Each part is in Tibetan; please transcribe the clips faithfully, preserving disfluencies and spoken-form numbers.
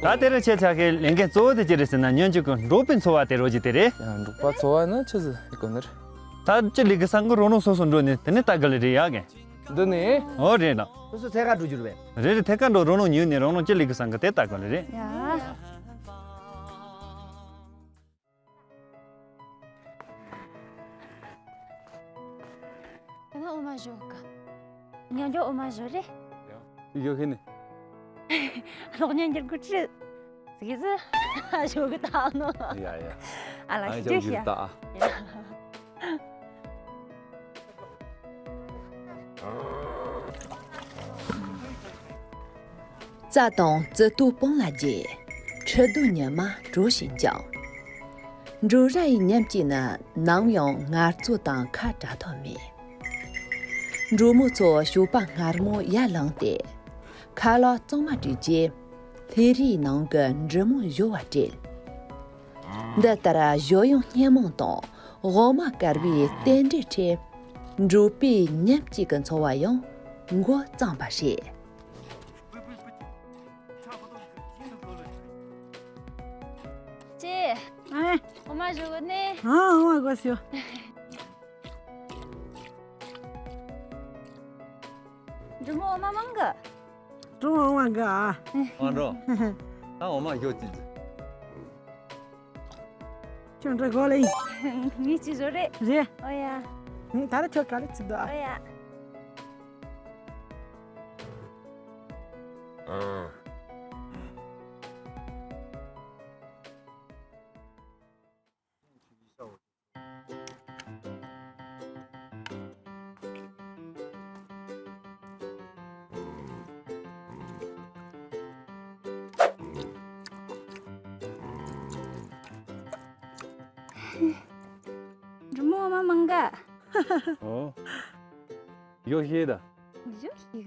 ད་དེ་རིང་ཁྱེད་ཅག་གི་ལས་འགན་གཙོ་བོ་དེ་ཅི་རེད་ཟེར་ན། སྔོན་ཆད་ཀྱི་འབྲོག་པའི་འཚོ་བ་དེ་རོ་གཅིག་དེ་རེད། ཡང་འབྲོག་པ་འཚོ་བ་ནི་ཆི་ཟིག་གོ་ནི་རེད། ད་ཅི་ལས་ཀྱི་སང་གི་རོ་ནོ་སོ་སོ་འགྲོ་ནས་དེ་ནས་ལྟ་གི་ལ་རེད་ཡ་གན། འདི་ནས། ཨོ་རེད་ལ། སོ་སོ་ཚད་ཀ་འགྲོ་རྒྱུ་རེད་པས། རེད་རེད། ཐད་ཀ་འགྲོ་རོ་ནོ་ཉུལ་ནས་རོ་ནོ་ཅི་ལས་ཀྱི་སང་གི་དེ་ལྟ་གི་ལ་རེད། ཡ། ང་འོ་མ་ཞོག་ག་ཉོ་ཉོ་འོ་མ་ཞོ་རེ། ཡོ་ཁེ་ནི། གློག་བརྙན་འགྱུར་གི་ཁྲི། ཟིག་ཟི། ཞོ་གི་ད་ནོ། ཡ་ཡ། ཨ་ལ་ཨ་ཞིག་ཅག་གི་ཤ། ད། རྩྭ་དང་རྩི་ཏོ་སྤང་ལ་རྒྱས། ཁྲི་རྡོ་ཉི་མ་དྲོ་ཞིང་འགྱིང་། འབྲོག་ར་ཡི་ཉམས་ཀྱིས་ནི། ནམ་ཡང་ངལ་རྩོལ་དང་ཁ་བྲལ་ཐབས་མེད། འབྲོག་མོ་ཚོ་ཞོགས་པ་སྔ་མོ་ཡར་ལངས་ཏེ། ཁ་ལག་གཙང་མ་བཀྲུས་རྗེས། ལྷས་རའི་ནང་གི་འབྲི་མོ་བཞོ་བར་བྲེལ། འདི་ལྟར་བཞོ་གཡང་སྙན་མོ་དང་འོ་མ་དཀར་བའི་རྟེན་འབྲེལ་ཁྲོད། འབྲོག་པའི་ཉམས་ཀྱི་གི་འཚོ་བ་ཡང་འགོ་བརྩམས་པ་རེད། ཅེ། ཨེ། འོ་མ་བཞོ་གི་ནི། ཨ་འོ་མ་དགོས་སོ། འབྲི་མོ་འོ་མ་མང་གི། ཀྲུང་འོང་བ་འགའ། ཨ་འགྲོ། ད་འོ་མ་ཞོ་ཅི་ཅི། ཁྱོད་འགྲོ་དགོས་ལེ། ངས་ཅི་བཟོ་རེད། རེད། ཨོ་ཡ། ད་ར་ཁྱོད་ག་རེ་ཅི་འདུག་ཨ། ཨོ་ཡ། འབྲི་མོ་འོ་མ་མང་ག། ཨོ། ཡོ་ཤེས་ད། ཡོ་ཤེས་ག།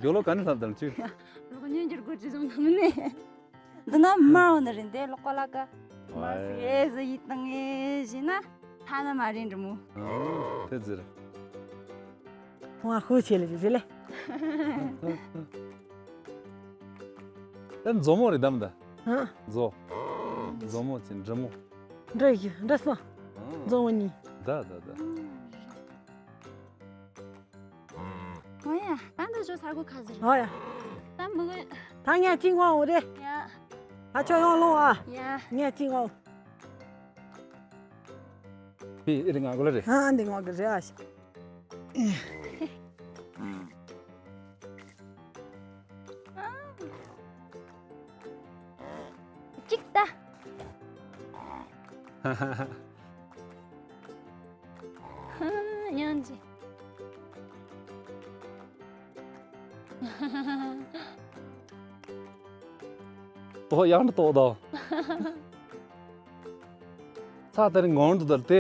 ཡོ་ལོ་ག་ནས་ལྷབ་དང་ཆུ། གློག་བརྙན་འགྱུར་དགོས་ཅི་བཟུང་དང་མིན་ནས། འདི་ན་མར་འོ་ན་རིན་དེ་ལོག་གོ་ལ་ཀ། མར་སི་ཨེ་ཟི་ཡི་དང་ཨེ་ཟི་ན། ཐ་ན་མ་རིན་འབྲི་མོ། དེ་ཟེར། ཕུང་བ་ཧུ་ཆེ་ལེ་རེ་ལེ། ཨེ་མཛོ་མོ་རེད་དམ་ད། ཧ། མཛོ། མཛོ་མོ་ཅན་འབྲི་མོ། འདྲ་ཡི་འདྲ་སོང་། མཛོ་མོ་གཉིས། ད་ད་ད། ཨོ་ཡ། ད་འདི་ཞོ་ཚར་གོ་ཁ་ཟེར། ཨོ་ཡ། ད་མི་གི། ད་ངས་ཅིང་བ་འོ་རེ། ཡ། ད་ཁྱོད་ཡོང་ལོང་ཨ། ཡ། ངས་ཅིང་བ་འོ། པི་ཨེ་རི་ང་གོ་ལ་རེ། ཨ་འདི་ང་གི་རེ་ཨ་ཤི། ཅིག་ད། ཉང་ཅི། ཏོག་ཡང་ཏོག་དང་། ཚ་དེར་ངང་དུ་དར་ཏེ།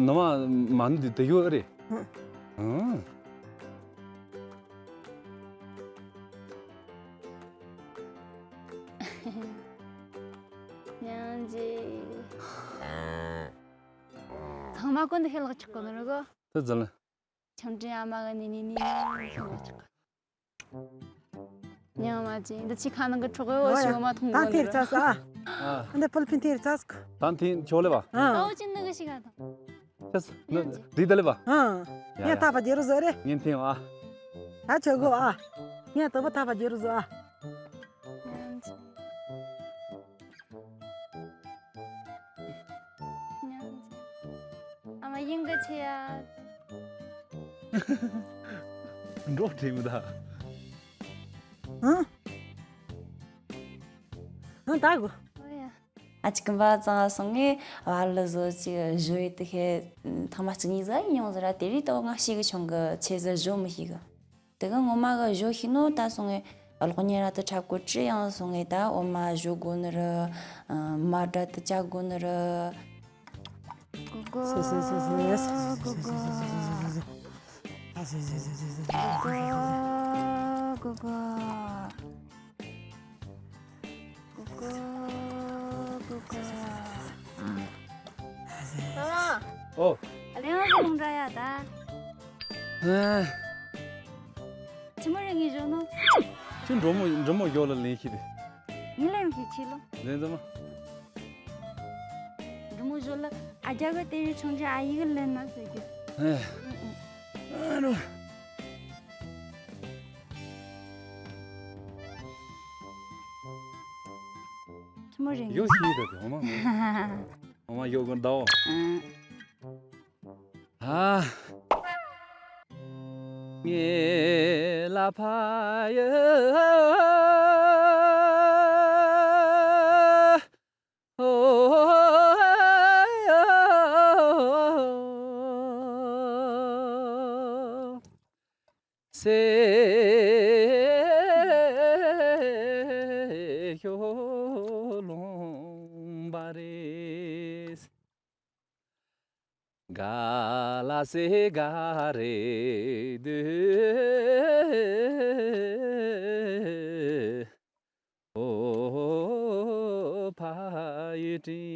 ནུ་མ་མ་ནུ་དུ་དེ་ཡོད་རེད། ཨང་། ཉང་ཅི། ཚང་མ་ཀུན་ཏུ་ཤེས་ལག་ཆགས་གོ་ནོ་རེད་གོ། དེ་ཟེར་ལ། ཆང་དྲིན་ཨ་མ་གི་ནི་ནི་ནི་ཤེས་ལག་ཆགས་གོ། ཉང་མ་ཅི་འདི་ཅི་ཁ་ནང་གི་གྲོགས་ཡོད་ཨོ་ཡ། ཞིག་མ་མཐོང་ད་གོ་ནི་ཐེར་རེད། ཚ་ས་ཨ། ཨ། འདི་ཕུལ་ཕིན་ཐེར་ཚ་ས་ཁ། ད་ཐེན་ཆོག་ལེ་བ། ཨ། ད་འོ་ཅི་འདི་གི་ཤི་ག་དང་། ཅེས། ནི་རི་ད་ལེ་བ། ཨ། ཡ་ཡ། ངས་ཐག་པ་རྒྱལ་རུ་བཟོ་རེ། ངན་ཐེན་བ། ད་ཆོག་གོ་ཨ། ངས་ཏོ་པ་ཐག་པ་རྒྱལ་རུ་བཟོ་ཨ། ཉང་ཅི། ཉང་ཅི། ཨ་མ་ཡིན་གི་ཆེ་ཡ། འགྲོ་བྲིས་མི་ད། ཨ། ཨ་ད་གོ། ཨོ་ཡ། ཨ་ཅིག་གིམ་པ་ཙང་སོང་ངས་བ་ལི་བཟོ་ཅིག་བཞོ་ཡི་དེ་ཁེ་ཐང་མ་གཅིག་གཉིས་ཟ་ཡི་མྱོང་ཟེར་ར། དེ་རིགས་ཏོ་ང་ཤེས་གི་ཆུང་གི་ཆེ་ཟེར་བཞོ་མི་ཤེས་གི། དེ་གི་ངོ་མ་གི་བཞོ་ཤེས་ནོ་ད་སོང་ངས་གློག་བརྙན་ར་དུ་འཁྲབ་གོ་ཅི་ཡང་སོང་ངས་ད་འོ་མ་བཞོ་དགོ་ནི་རི། མ་འདྲ་དུ་བཅའ་དགོ་ནི་རི། གོ་གོ། སེ་སེ་སེ་སེ། གོ་གོ། ཨ་སེ་སེ་སེ་སེ་སེ། གོ་གོ། གོ་གོ། གོ་གོ། ཨ་སེ། ཨོ། ཨ་ལེ་ང་ཟ་ལུང་འདྲ་ཡ་ད། ཨ། ཆི་མོ་རེ་ངས་བཞོ་ནོ། ཁྱོད་འབྲི་མོ་འབྲི་མོ་ཞོར་ལ་ལེན་ཤེས་དེ། ངས་ལེན་ཤེས་ཆེ་ལོ། ལེན་ཙམ་མ། འབྲི་མོ་ཞོར་ལ་ཨ་རྒྱ་གི་དེ་རིང་ཆུང་ཆུང་ཨ་ཡིག་ལེན་ན་ཟེར་རྒྱུ། ཨེ། ཨ་རོ། ཁྱི་མོ་རེད། ཡོ་ཤི་ད་དེ་ཧོ་མ། ཧོ་མ་ཡོ་གོན་ད་འོ། ཨ། ངེ་ལ་ཕ་ཡ། སེ་ཤོ་ལོང་བ་རེ། ག་ལ་སེ་ག་རེ་དུ། ཨོ་ཕ་ཡུལ་དྲིས།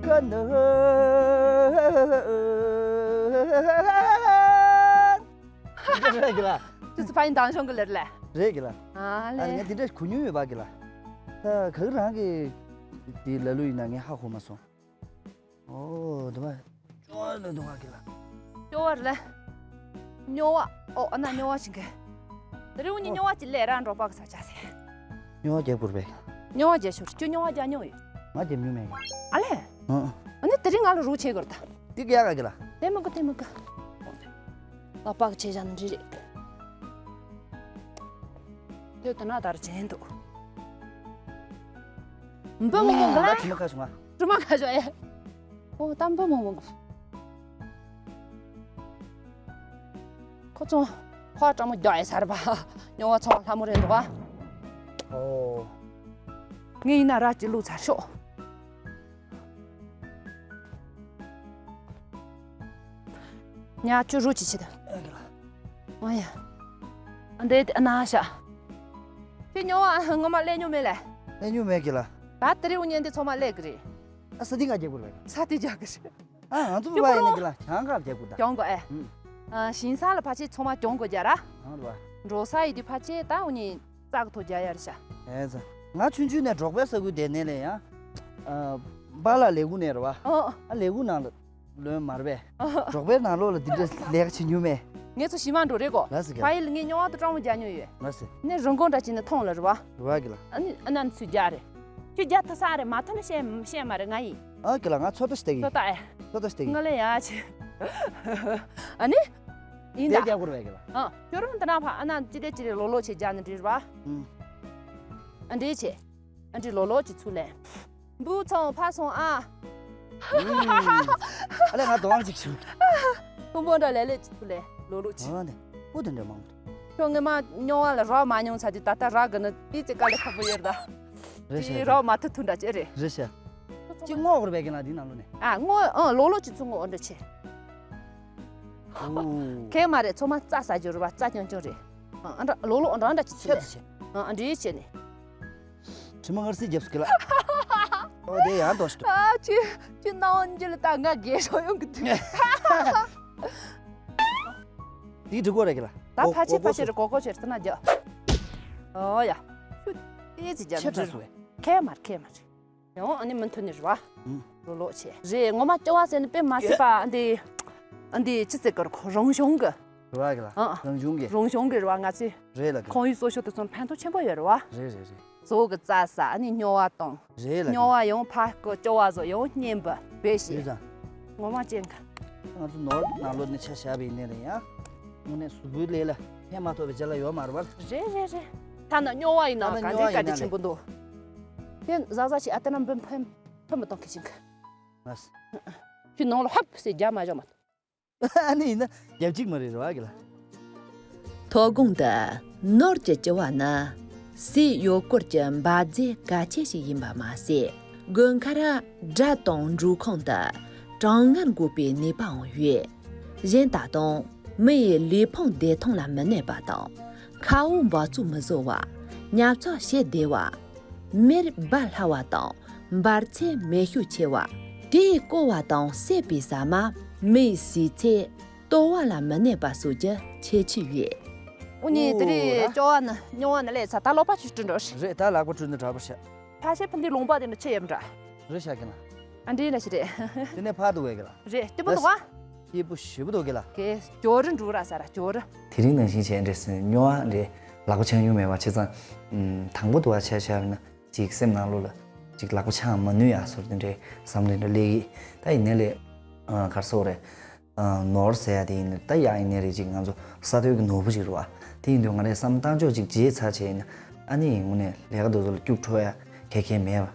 ཀ་ནོ། རེད་གི་ལ། ཅི་ཙི་ཕ་ཡིན་དང་ཤོང་གི་ལེར་ལས། རེད་གི་ལ། ཨ་ཨ་ལེ། ངས་འདི་འདྲ་གོ་མྱོང་ཡོད་པ་གི་ལ། ད་ག་གི་རང་གི་འདི་ལ་ལུ་ཡིན་ན་ངས་ཧ་གོ་མ་སོང་། ཨོ་འདི་བ། ཅོ་ལ་འདི་བ་གི་ལ། ཅོ་བ་རེད་ལས། སྨྱོ་བ། ཨོ་ཨ་ན་སྨྱོ་བ་ཞིག་གི། དེ་རིང་ནི་སྨྱོ་བ་ཅི་ལས་རང་འགྲོ་པ་གི་ས་ཆ་ཟེར། སྨྱོ་བ་རྒྱག་དགོས་རེད་པས། སྨྱོ་བ་རྒྱག་ཤོར་ཁྱོད་སྨྱོ་བ་རྒྱག་མྱོང་ཡོད། ང་རྒྱབ་མྱོང་མེད། ཨ་ལས། ཨ་ཨ། ཨ་ནི་དེ་རིང་ང་ལ་རོགས་བྱེད་དགོས་རེད་ད། འདི་ག་ཡག་ག་གི་ལ། དེ་མི་དགོས་དེ་མི་དགོས། ལག་པ་གི་བྱེད་བཞག་ན་འགྲིག་རེད། དེ་དེ་ན་དར་ཅན་འདུག་འབུ་མོ་མོ་ག་ལ། དྲི་མ་ཁ་བྱུང་ང་། དྲི་མ་ཁ་བྱུང་ཨེ། ཨོ་ད་འབུ་མོ་མོ་ག་ཁོ་ཚོ་ཕ་སྤྲང་མོ་རྒྱག་ཡས་ཚར་བ། སྨྱོ་བ་ཚོ་ལྷ་མོ་རེད་འདུག་ག་ཨོ། ངས་ཡིན་ན་ར་ཅི་བླུགས་ཚར་ཤོག་ཉ་ཆུ་རུ་ཅི་ཆི་ད། ཨ་ཡ། ཨ་འདི་ཨ་ན་ཤ། ཁྱོད་སྨྱོ་བ་ངོ་མ་ལས་སྨྱོ་མེད་ལས། ལས་སྨྱོ་མེད་གི་ལ། ད་དེ་རིང་ཉན་འདི་ཚོ་མ་ལས་གི་རེད། ཨ་ས་དེ་ང་རྒྱག་དགོས་རེད། ས་དེ་རྒྱག་གི་རེད། ཨ་ང་ཚོ་བ་ཡིན་ན་གི་ལ་གྱང་ག་རྒྱག་དགོས་ད། གྱོང་གོ་ཨེ། ཨ་ཞིང་ས་ལ་ཕ་ཆེ་ཚོ་མ་གྱོང་གོ་རྒྱ་ར། ཨ་ར། འགྲོ་ས་ཡི་དེ་ཕ་ཆེ་ད་འུ་ནི་རྩ་གི་ཐོ་རྒྱ་ཡར་ཤ། ཨེ་ཙ། ང་ཆུང་ཆུང་ནས་འབྲོག་པའི་ས་ཁུལ་དེ་ནས་ལས་ཡང་། ཨ་པཱ་ལགས་ལས་ཁུངས་ནས་རེད་བ། ཨོ། ཨ་ལས་ཁུངས་ནང་ལ་ལོན་མར་བས། འབྲོག་པའི་ནང་ལོགས་ལ་འདི་འདྲ་ལས་ཀ་བྱེད་མྱོང་མེད། ངས་ཚོ་ཞི་མ་འགྲོ་རེད་གོ། ལ་སི་ག་ཕ་ཡིལ་ངས་སྨྱོ་བ་དུ་སྤྲང་བོ་རྒྱ་ཉོ་ཡོད། ལ་སི། ནས་རང་གོང་འདྲ་བྱས་ནས་མཐོང་ལ་རེད་བ། རེད་བ་གི་ལ། ཨ་ནི་ཨ་ན་ཚུ་རྒྱ་རེད། ཁྱོད་རྒྱ་ཐ་ས་རེད་མ་ཐ་ན་བཤད་བཤད་མ་རེད་ང་ཡིན། ཨ་གི་ལ་ང་ཚོ་ལྟ་ཞིག་ལྟ་གི། ཚོ་ལྟ་ཨེ། ཚོ་ལྟ་ཞིག་ལྟ་གི། ང་ལ་ཡ་ཆེ། ཨ་ནི། ཡིན་དེ་ད། རྒྱ་གུར་བས་གི་ལ། ཨ་ཁྱོད་རང་འདི་ན་ཕ་ཨ་ན་ཅི་དེ་ཅི་རེད་ལོ་ལོ་ཆེ་རྒྱ་ནི་འདྲི་རེད་བ། ཨུམ། ཨ་འདྲི་ཆེ། ཨ་འདྲི་ལོ་ལོ་ཅི་ཚུ་ལེན། འབུ་ཚོང་ཕ་སོང་ཨ། ཨ་ལས་ང་དོ་དབང་ཅིག་བྱུང་། ཕུང་པོ་འདྲ་ལས་ལས་ཅི་ཚུ་ལེན་ལོ་ལོ་ཅི། ཨ་ནི་པོ་དེ་འདྲ་མང་། ཁྱོད་ངས་མ་སྨྱོ་བ་ལ་རོགས་མ་མྱོང་ཚ་དེ་ད་ལྟ་རག་གི་ནི་དེ་ཅི་དཀའ་ལས་ཁག་པོ་ཡོད་ད། རེད་ཤག་དེ་རོགས་མ་ཐུབ་ཐུབ་འདྲ་ཅི་རེད། རེད་ཤག་ཅི་སྔོག་རུ་བས་གི་ན་དེ་ནང་ལོ་ནས། ཨ་སྔོ་ཨ་ལོ་ལོ་ཅི་ཚུ་སྔོ་འདྲ་ཆེ། ཨོ། ཁེ་མ་རེད་ཚོ་མ་རྩ་ས་ཇོ་རུ་བ་རྩ་ཅང་ཅང་རེད། ཨ་འདྲ་ལོ་ལོ་འདྲ་འདྲ་ཅི་ཚུ་ཆེ་ལེན། ཚུ་ཆེ། ཨ་འདྲི་ཆེ་ནི། དྲི་མ་ངར་སི་རྒྱབ་སུ་གི་ལ། ཨོ་དེ་ཡང་དོ་ཞིག་ཏུ། ཨ་ཅི་ཅི་ནའོ་འཇི་ལ་ད་ང་རྒས་ཤོ་ཡོང་གི་དུས། དེ་འགྲིག་གོ་རེད་གི་ལ། ད་ཕ་ཆེ་ཕ་ཆེ་རེ་གོ་གོ་ཆེར་ཏི་ན་རྒྱ། ཨོ་ཡ། ཤུ་ཏི་ཙི་རྒྱ་ཆེ་ནི་དྲག་སུ་བས། ཁེ་མར་ཁེ་མར། ཡང་ཨ་ནི་མུ་མཐུད་ནས་རེད་བ། ལོ་ལོ་ཆེ། རེད་ངོ་མ་སྐྱོ་བ་ཟེར་ནི་དཔེ་མ་སྲིད་པ་འདི། འདི་ཅི་ཟེར་གི་རེད་ཁོ་རང་བྱུང་གི། རེད་བ་གི་ལ། ཨ། རང་བྱུང་གི། རང་བྱུང་གི་རེད་བ་ང་ཚོས། རེད་ལ་གི། ཁོང་ཡུལ་གསོ་ཤོག་དེ་ཚོ་ཕན་ཐོགས་ཆེན་པོ་ཡོད་རེད་བ། རེད་རེད་རེད། ཟོག་གི་རྩྭ་ས་ཨ་ནི་སྨྱོ་བ་དང་། རེད་ལ་གི། སྨྱོ་བ་ཡང་ཕ་སྐོ་སྐྱོ་བ་བཟོ་ཡང་གཉན་པ་བེ་ཤི། རེད་ཙང་། ངོ་མ་ཅན་གི། ང་ཚོ་ནོར་ནང་ལོགས་ནས་ཆ་བཞག་པ་ཡིན་ནའི་ལ་ཡང་། དངོས་གནས་གཟུགས་པོའི་ལས་ལ་ཕན་མ་ཐོགས་པའི་རྒྱ་ལ་ཡོད་མ་རེད་བ། རེད་རེད་རེད། ཐ་ན་སྨྱོ་བ་ཡིན་ན་ཐ་ན་ག་སྨྱོ་བ་འདྲའི་ཡིན་ག་ན་འདྲ་ཆེན་པོ་འདུག་དེ་ཟག་ཟག་ཞིག་ཨ་ཏ་ན་འབུ་ཕན་ཕན་མི་གཏོང་གི་ཅིང་གི། ལགས། ཁྱོད་ནང་ལ་ཧབ་ཟེར་རྒྱ་མ་བཞག་མ་ཐུབ། ཨ་ནི་ཡིན་ན་རྒྱབ་གཅིག་མ་རེད་རེད་བ་གི་ལ། ཐོ་དགོང་དུ་ནོར་གྱི་ལྕི་བ་ནི་སའི་ཡོལ་སྐོར་གྱི་འབབ་རྫས་གལ་ཆེ་ཞིག་ཡིན་པ་མ་ཟད། དགུན་ཁར་དགྲ་དང་འབྲོག་ཁང་དུ་གྲང་ངར་འགོག་པའི་ནུས་པའང་ཡོད། གཞན་ད་དུང་མི་ཡི་ལུས་ཕུང་བདེ་ཐང་ལ་མི་གནོད་པ་དང་ ཁ་འོ་འབག་བཙོག་མི་བཟོ་བ། ཉབ་ཚགས་བྱེད་བདེ་བ། མེར་སྦ་སླ་བ་དང་འབར་ཚད་མེ་ཤུགས་ཆེ་བ། དེས་བསྐོལ་བ་དང་བསྲེགས་པའི་ཟ་མ་མི་ཡིས་ཟོས་ཚེ་ལྟོ་བ་ལ་མི་གནས་པ་སོགས་ཀྱི་ཁྱད་ཆོས་ཡོད། འུ་ནི་དེ་རིང་སྐྱོ་བ་ནི་སྨྱོ་བ་ནི་ལས་ཚ་ད་ལོག་པ་ཆུ་སྤྲིན་འགྲོ་ཤི། རེད། ད་ལག་པ་བཀྲུས་ནས་དྲག་པོ་བྱས། ཕ་ཤེ་ཕུ་འདི་ལུང་པ་དེ་ནི་ཆི་ཡེམ་འདྲ། རེད་ཤག་གི་ལ། ཨ་འདྲེ་ལ་ཤི་རེད། དེ་ནས་ཕར་འདུག་བས་གི་ལ། རེད་སྐྱིད་པོ་འདུག་ཨ། སྐྱིད་པོ་ཞེ་པོ་འདུག་གི་ལ། གེ་ཇོ་རི་འགྲོ་ར་ས་ར་ཇོ་རི། དེ་རིང་ནང་བཞིན་བྱས་འདྲེ་སྲིན་སྨྱོ་བ་འདྲེ་ལག་པ་འཆང་མྱོང་མེད་པ་བྱས་ཙང་། ཨམ། དང་པོ་འདུག་བ་ཆ་བཞག་ན་ཅིག་སེམས་ནང་ལོགས་ལ་ཅིག་ལག་པ་འཆང་མ་ནུས་ཡ་སོར་དེ་འདྲའི་བསམ་བློ་འདྲ་སླེབས་གི། ད་ཡིན་ནའི་ལས། ཨ། ག་རེ་ཟེར་དགོས་རེད། ཨ། ནོར་ཟེར་ཡ་དེ་ཡིན་ན་ད་ཡག་ཡིན་ནའི་རེད། ཅིག་ང་ཚོ་ས་མཐོའི་གི་ནོར་བུ་ཅིག་རེད་བ། དེ་ཡིན་དུས་ང་རས་བསམ་བཏང་ཕྱོགས་ཅིག་བརྗེས་ཚར་བྱས་ཡིན་ན་ཨ་ནི་དངོས་གནས་ལས་ཀ་དེ་ཚོ་ལ་སྐྱུག་བྲོ་ཡ་ག་གེ་མེད་པ་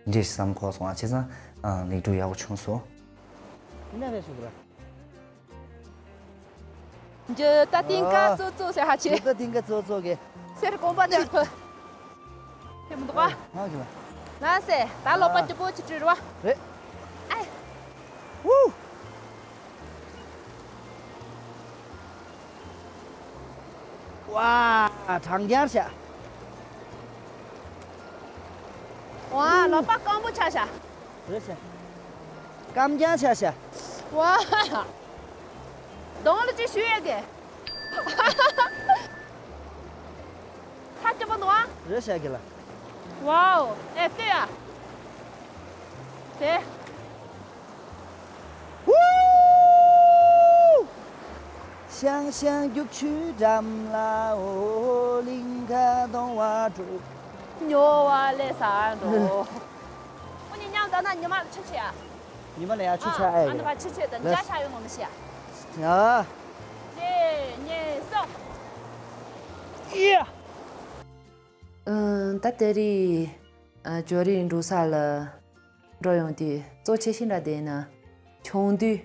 འདྲ་ཞིག་བསམ་གོ་སོང་། ཨ། བྱས་ཙང་། ཨ། ལེགས་གྲུབ་ཡག་པོ་བྱུང་སོང་། ཡིན་ན་རེད་ཞུ་གི་ར། འཇུ་ད་ཏིང་ཀ་ཙོ་ཙོ་ཟེར་ཧ་ཆེ། འཇུ་ད་ཏིང་ཀ་ཙོ་ཙོ་གི། སེར་གོམ་པ་ནས་ཕུ། དེ་མི་འདུག་ག་ང་གི་ལ། ལ་སེ་ད་ལོག་པ་སྐྱིད་པོ་ཅིག་བྲིས་རོ། རེད། ཨེ། ཝུ། ཝ། གྲང་རྒྱལ་ཤ། ཝ། ལོག་པ་སྐམ་པོ་ཆགས་ཤ། རེད་ཤ། སྐམ་རྒྱལ་ཤ་ཤ། ཝ། གདོང་ལ་ཅི་ཞུ་ཡ་གི། ཚ་སྐྱིད་པོ་འདུག་ཨ། རེད་ཤ་གི་ལ། ཝའོ། ཨེ་ལྟོས་ཡ། དེ། ཝུ། ཤང་ཤང་རྒྱུག་ཆུའི་འགྲམ་ལ་འོ། གླིང་ག་གདོང་བ་དྲུག་སྨྱོ་བ་ལས་ས་འགྲོ། ཁོ་གཉིས་མཉམ་དུ་ན་ཉི་མ་ལ་ཆུ་ཆེ་ཡ། ཉི་མ་ལ་ཡ་ཆུ་ཆ་ཨེ། ཨ་ནི་ཕ་ཆུ་ཆེ་དང་འཇའ་ཆ་ཡོང་ངོ་མི་ཤེས་ཡ། ཡ། ཅེ་ཉེ་སོ། ཡ། ཨ། ད་དེ་རིང་ཨ་ཇོ་རིའི་འབྲོག་ས་ལ་འགྲོ་ཡོང་དུས་གཙོ་ཆེ་ཤོས་འདྲ་དེ་ནི་ཆུང་དུས་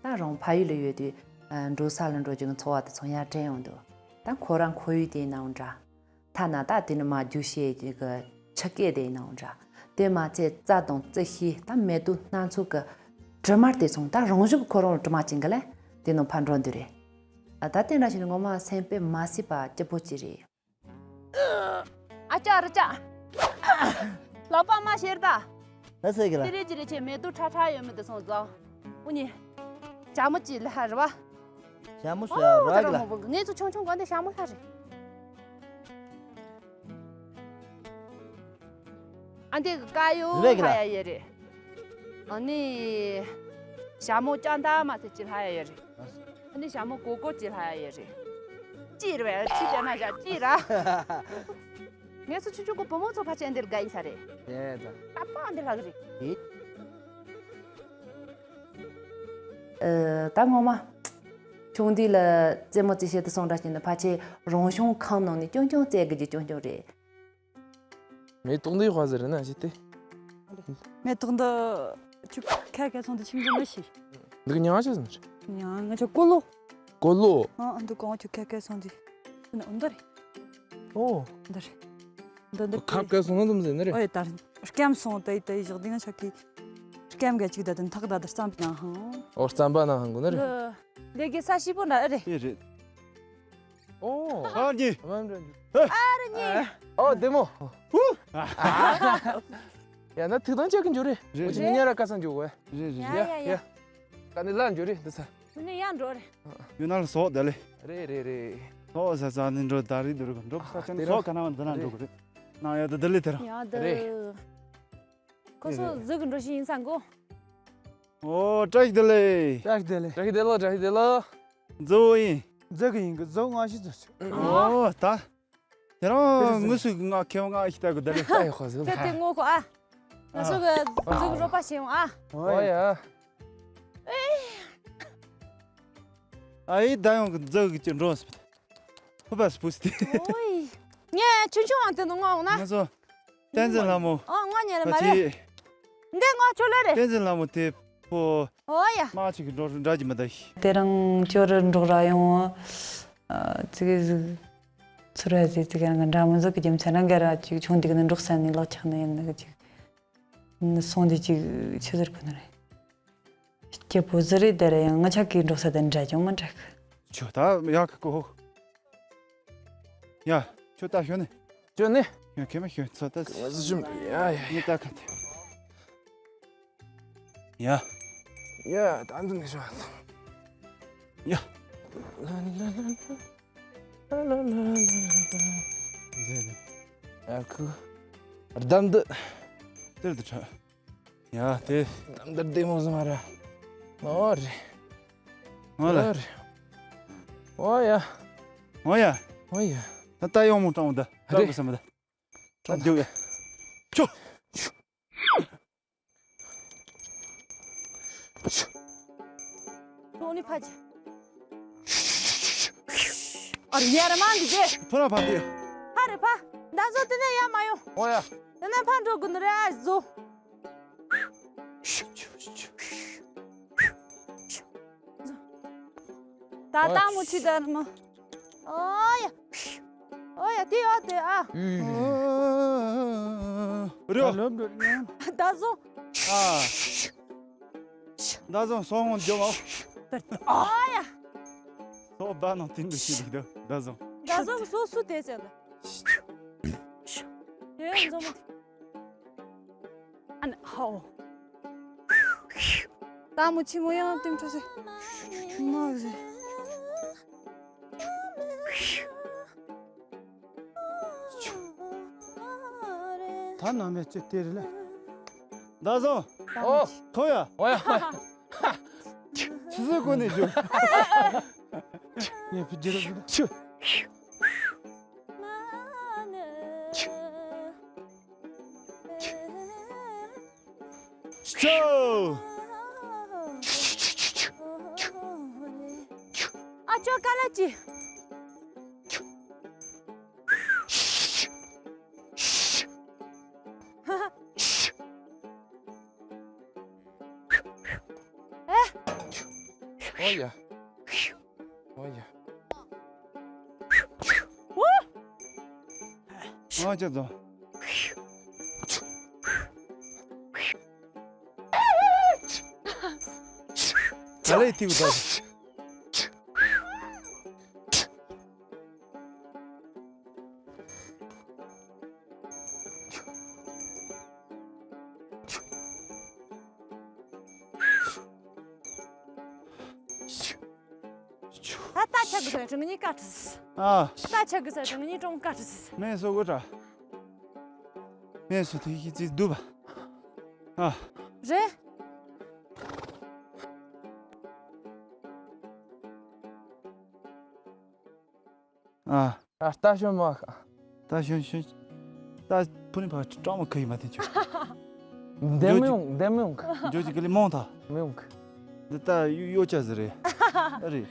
ད་རང་ཕ་ཡུལ་ལ་ཡོད་དུས་ཨ་འབྲོག་ས་ལ་འགྲོ་རྒྱུ་གི་འཚོ་བ་དེ་ཚོ་ཡར་དྲན་ཡོང་དུས་ད་ཁོ་རང་ཁོར་ཡུག་དེ་ནང་འདྲ། ཐ་ན་ད་དེ་ནི་མ་རྒྱུག་བྱེད་ཀྱི་ཆུ་སྐེད་དེ་ནང་འདྲ། དེ་མ་ཚད་རྩྭ་དང་རྩི་ཤིང་ད་མེ་ཏོག་སྣ་ཚོགས་ཀྱི་དྲི་མ་དེ་ཚོ་ད་རང་བཞིན་གྱི་ཁོ་རང་ལ་དྲི་མ་ཅན་གྱི་ལས་དེ་ནང་ཕར་འགྲོ་འདུག་རེད། ཨ། ད་དེ་འདྲ་ཞིག་ནི་ངོ་མ་སེམས་དཔེ་མ་སྲིད་པ་སྐྱིད་པོ་ཅིག་རེད། ཨ་ཅག་རི་ཅག་ལག་པ་མ་བཤེར་ད། ད་ཟེར་གི་ལ། དེ་རེད་ཅི་རེད་ཆེ་མེ་ཏོག་ཁྲ་ཁྲ་ཡོད་མི་དེ་སོང་ཙང་། འུ་གཉིས། ཞྭ་མོ་ཅིག་ལྷ་རེད་བ། ཞྭ་མོ་ཨོ་ཟེར་ར་གི་ལ། ངེད་ཚོ་ཆུང་ཆུང་གོ་འདི་ཞྭ་མོ་ལྷ་རེད། ཨ་འདི་གི་ཀ་ཡོ་རེད་གི་ལ། ལྷ་ཡ་ཡེ་རེད། ཨ་ནི། ཞྭ་མོ་ཅང་ད་མ་ཟེར་ཅི་ལྷ་ཡ་ཡེ་རེད། ཨ་ནི་ཞྭ་མོ་གོ་གོ་ཅི་ལྷ་ཡ་ཡེ་རེད། ཅི་རེད་བས་ཅི་བྱས་ན་བཞག་ཅི་ར། ངས་སུ་ཆུ་ཆུ་གོ་བུ་མོ་ཚོ་ཕ་ཆེན་འདིར་དགའ་ཡིན་ས་རེད། དེ་ད། ད་པང་འདི་ལྷག་རེད། དེ། ཨ། ད་ངོ་མ། ཆུང་དུས་ལ་རྩེད་མོ་རྩེ་བྱེད་དུ་སོང་འདྲ་བྱས་ན་ཕལ་ཆེར་རང་བྱུང་ཁང་ནང་ནས་ཀྱོང་ཀྱོང་རྩེད་དགོས་རྒྱུ་ཀྱོང་ཀྱོང་རེད། མེ་ཏོག་འདི་དཔའ་ཟེར་ན་ཞིག་སྟེ། མེ་ཏོག་འདི་ཆུ་ཁ་ཁ་སོང་དུ་ཆིམ་ཆིམ་མི་ཤི། འདི་གི་མྱིང་ང་ཆི་ཟེར་ན་རེད། མྱིང་ང་ཆ་ཀོ་ལོ། ཀོ་ལོ། ཨ་ཨ་འདི་གོང་ཆུ་ཁ་ཁ་སོང་དུ། འདི་ན་འོ་འདི་རེད། ཨོ། འདི་རེད། འདི་འདི་ཁབ་ཁ་སོང་ན་དུམ་ཟེར་ནི་རེད། ཨོ་ཡ་ད་རེད། སྐམ་སོང་དེ་དེ་བཞག་དེ་ང་ཆ་ཁི། སྐམ་ག་ཅིག་ད་དུ་ཐག་ད་དུ་རྩམ་པ་ནང་ཧང་། ཨོ་རྩམ་པ་ནང་ཧང་གོ་ནི་རེད། འདི་ལས་ཀའི་ས་ཤི་པོ་འདྲ་ཨེ་རེད། ཨེ་རེད། ཨོ། ཨ་ནི། ཨ་ནི། ཨོ་བདེ་མོ། ཧུ། ཡ་ན་ཐིག་ཐང་ཅག་གི་འཇུ་རེད། རེད། འོ་ཅི་རེད། ཉིན་ཉ་ར་ཀ་སང་འཇུ་གོ། རེད་རེད། ཡ་ཡ་ཡ། ཡ། ཀ་ནི་ལ་འཇུ་རེད་འདི་ས། ནི་ཡ་འགྲོ་རེད། ཡུ་ན་ལ་སོག་དེ་ལེ། རེད་རེད་རེད། སོག་ས་ས་ནི་འགྲོ་ད་རེད་འདུག་འགྲོ་ས་ཆ་ནི་སོག་ག་ན་བ་འདི་ན་འགྲོ་གི་རེད། ན་ཡ་ད་དེ་ལེ་དེ་ར། ཡ་ད། རེད། ཁོ་ཚོ་གཟུགས་འགྲོ་ཤི་ཡིན་ས་གོ། ཨོ་བཀྲ་ཤིས་བདེ་ལེགས། བཀྲ་ཤིས་བདེ་ལེགས། བཀྲ་ཤིས་བདེ་ལེགས། བཀྲ་ཤིས་བདེ་ལེགས། མཛོ་བོ་ཡིན། མཛོ་གི་ཡིན་གི་མཛོ་ང་ཤི་མཛོ་ཤི། ཨོ་ད། དེ་རང་དངོས་སུ་ང་ཁེ་བ་ང་ཤི་ད་གི་བདེ་ལེགས། ད་ཡོད་ཁོ་ཟེར། དེ་དེ་ངོ་ཁོ་ཨ། ང་ཚོ་གི་མཛོ་གི་རོགས་པ་བྱེད་ཡོང་ཨ། ཨོ་ཡ། ཨ་ཡི་ད་ཡོང་གི་མཛོ་གི་ཅི་འགྲོ་སི། ཕུ་པ་སི་ཕུ་སི་ཏི། ཨོ་ཡི། ངས་ཆུང་ཆུང་བ་དེ་ནི་ངོ་འོང་ན། ང་ཚོ། བསྟན་འཛིན་ལྷ་མོ། ཨོ་ང་ཉལ་མ་རེད། འདི་ངོ་ཆོ་ལེ་རེད། བསྟན་འཛིན་ལྷ་མོ་དེ་ཕོ། ཨོ་ཡ། མ་ཆིག་གི་འགྲོ་འདྲ་གི་མི་ད་ཤི། དེ་རིང་ཅོ་རི་འབྲོག་ར་ཡོང་། ཨ། ཙི་གེ་ཟིག་ཚུར་ར་ཟིག་ཙི་གེ་རང་གི་འདྲ་མི་ཟིག་གི་རྒྱུ་མཚན་རང་ག་ར་ཅིག་ཆུང་དུས་ནས་འབྲོག་ས་ནས་ལག་ཆགས་ནས་ཡིན་ནི་གི་ཅིག་ནི་སོང་དུས་ཅིག་ཆི་ཟེར་གོ་ནི་རེད། སྐྱིད་པོ་ཟིག་རེད། དེ་ར་ཡང་ང་ཆག་གི་འབྲོག་ས་དེ་འདྲ་ཅུང་མི་འདྲ་གི། ཆོ་ད་ཡག་གི་གོ། ཡ། ཁྱོད་ད་ཞོན་ནི། ཞོན་ནི། ཡ། ཁེ་མ་ཞོན་ཚོ་ད། ང་ཟི་ཞུམ་ཡ་ཡ། ངས་ད་ཁ་ཐེ། ཡ། ཡ། ད་འདི་ནས་ཞོན། ཡ། ལ་ལ་ལ་ལ། ཟེར་ནས། ཨ་ཁུ། རྡམ་འདི། དེར་དུ་ཁྲ། ཡ་དེ། རྡམ་འདི་བདེ་མོ་ཟིག་མ་རེད། ཨོ་རེད། ཨོ་ལ། ཨོ་རེད། ཨོ་ཡ། ཨོ་ཡ། ཨོ་ཡ། ད་ད་ཡོང་མོ་སྤྲང་བོ་ད། ད་རེད། གི་སམ་ད། ད་རྒྱུག་ཡ། ཆོ། ཁྱོད་ནི་ཕ་ཅི། ཨ་རི་ཡ་ར་མ་འདི་ཅེ། ཐོ་ར་ཕ་དེ། ཕ་རེ་ཕ། ད་བཟོ་དེ་ནས་ཡ་མ་ཡོང་། ཨོ་ཡ། དེ་ནས་ཕ་འགྲོ་དགོས་ནི་རེད་ཨ་བཟོ། ད་ལྟ་མོ་ཆི་ད་མོ། ཨོ་ཡ། ཨོ་ཡ་དེ་ཨ་དེ་ཨ། རེད། ད་བཟོ། ཨ། ད་བཟོ་སོང་ངོ་འཇོག་ཨ། ཨོ་ཡ། སོ་བ་ནང་དེ་འདྲ་ཞིག་འདུག་ད་བཟོ། ད་བཟོ་སོ་སུ་དེ་ཟེར་ལ། དེ་བཟོ་མོ། ཨན་ཧའོ། ད་མོ་ཆི་མོ་ཡང་ཏིམ་ཁྲོ་སེ། མ་ཟེ། ད་ནང་མེད་ཅི་སྟེར་ལེ། ད་བཟོ། ཨོ། ཐོ་ཡ། ཨོ་ཡ། ཆི་ཟིག་གོ་ནས་བཞུགས། ངས་བུ་རྒྱལ་རབས་ཆུ། ཆུ། ཨ་ཅོ་ཀ་ལ་ཅི། ཨེ། ཨོ་ཡ། ཨོ་ཡ། ཨོ་ཅག་ཙོ། ག་ལེ་ཐིག་ཏོ། ད་ལྟ་ཆ་གི་ཟེར་ང་གཉིས་ཀ་ཁྲི་ཟེར། ཨ། ད་ཆ་གི་ཟེར་ང་གཉིས་ཀྲོང་ཀ་ཁྲི་ཟེར། མེ་སོ་གོ་ཏྲ། མེ་སོ་དེ་ཡི་ཙི་དུ་བ། ཨ། རེད། ཨ། ད་ལྟ་ཤོད་མ་ཁ། ད་ཤོད་ཤོད། ད་ཕུ་ནི་ཕ་ཅི་ཀྲང་མ་ཁ་ཡི་མ་དེ་ཆུ། འདེམ་ཡོང་འདེམ་ཡོང་གི། འཇོ་ཅི་གི་ལི་མོང་ཐ། མི་ཡོང་གི། འདི་ད་ཡོ་ཡོ་ཅ་ཟི་རེད། ཨ་རེད།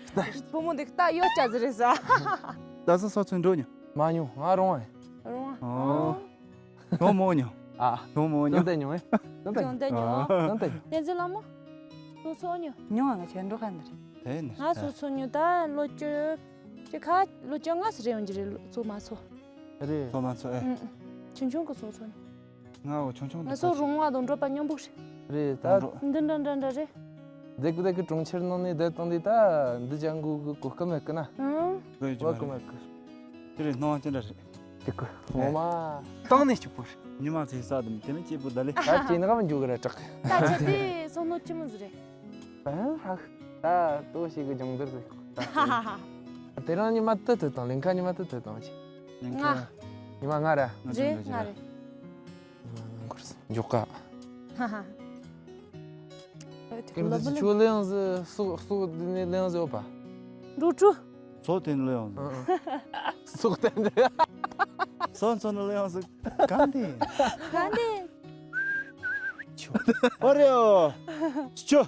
བུ་མོ་འདི་ད་ཡོ་ཅ་ཟི་རེད་ས། ད་ས་སོ་ཚུན་འགྲོ་ཉོ། མ་ཉོ་ང་རུང་བ། རུང་བ། ཨོ། ཡོ་མོ་ཉོ། ཨ། ཡོ་མོ་ཉོ། ཅོང་ཏེ་ཉོ། ཅོང་ཏེ་ཉོ། ཨ། ཅོང་ཏེ་ཉོ། བསྟན་འཛིན་ལགས་མོ། སོ་སོ་ཉོ། ཉོ་ང་ཆེན་འགྲོ་ག་འདི་རེད། ཨེ་ནི། ང་སོ་སོ་ཉོ་ད་ལོ་ཅོ། ཅི་ཁ་ལོ་བཅོ་ལྔ་ཙམ་རེ་ཡོང་གི་རེད། ལོ་ཚོ་མ་ཚོ། རེད། ཚོ་མ་ཚོ་ཨེ། ཨུ་ཨུ། ཆུང་ཆུང་གི་སོང་ཚོ་ནི། ང་འོ་ཆུང་ཆུང་ང་འདི་ཚོ་ཕ་རོང་བ་དང་འགྲོ་པ་མཉམ་པོ་རེད། རེད་ད། འདི་འདྲ་འདྲ་འདྲ་རེད། འདི་གི་འདི་གི་གྲོང་ཁྱེར་ནང་ནས་བསྡད་བཏང་དུས་ད་འདི་ཅང་གི་གི་གོ་སྐབས་མེད་གི་ན། ཨང་། གོ་སྐབས་མེད་གི། དེ་རེད་སྣང་བ་ཅི་འདྲ་རེད། དེ་གི་ངོ་མ། བཏང་ནས་སྐྱུག་པོ་རེད། ཉི་མ་ཚེ་ས་དུམ་དེ་ནི་སྐྱིད་པོ་ད་ལེ། ད་ཁྱེད་ནི་ག་མ་འཇུག་གི་རེད་དྲག་གི། ད་ཁྱེད་དེ་སོང་ནོ་ཅི་མོ་ཟིག་རེད། ཨ་ཧ། ད་ལྟོ་ཞིག་གི་སྦྱོང་བརྡར་ཟིག་ཧ་ཧ་ཧ། དེ་རིང་ཉི་མ་དུ་དུ་དང་ལིང་ཁ་ཉི་མ་དུ་དུ་དང་ཅི། ལིང་ཁ། ང་། ཉི་མ་ང་ར། ང་ཚོ་རེད་ང་ང་རེད། ཉི་མ་ང་འཁོར་སོང་འཇོག་ག་ཧ་ཧ། ཁྱོད་འདི་ལོ་ཆུ་ལེན་ཟི་སོག་སོག་འདི་ནས་ལེན་ཟི་ཡོད་པ། འགྲོ་དྲུག་ཚོ་དེ་ནས་ལེན་ཟི། སོག་དེ་འདི། སོ་སོ་ནས་ལེན་ཟི། གང་དེ། གང་དེ། ཆུ། ཨོ་རེ་ཨོ། ཆུ།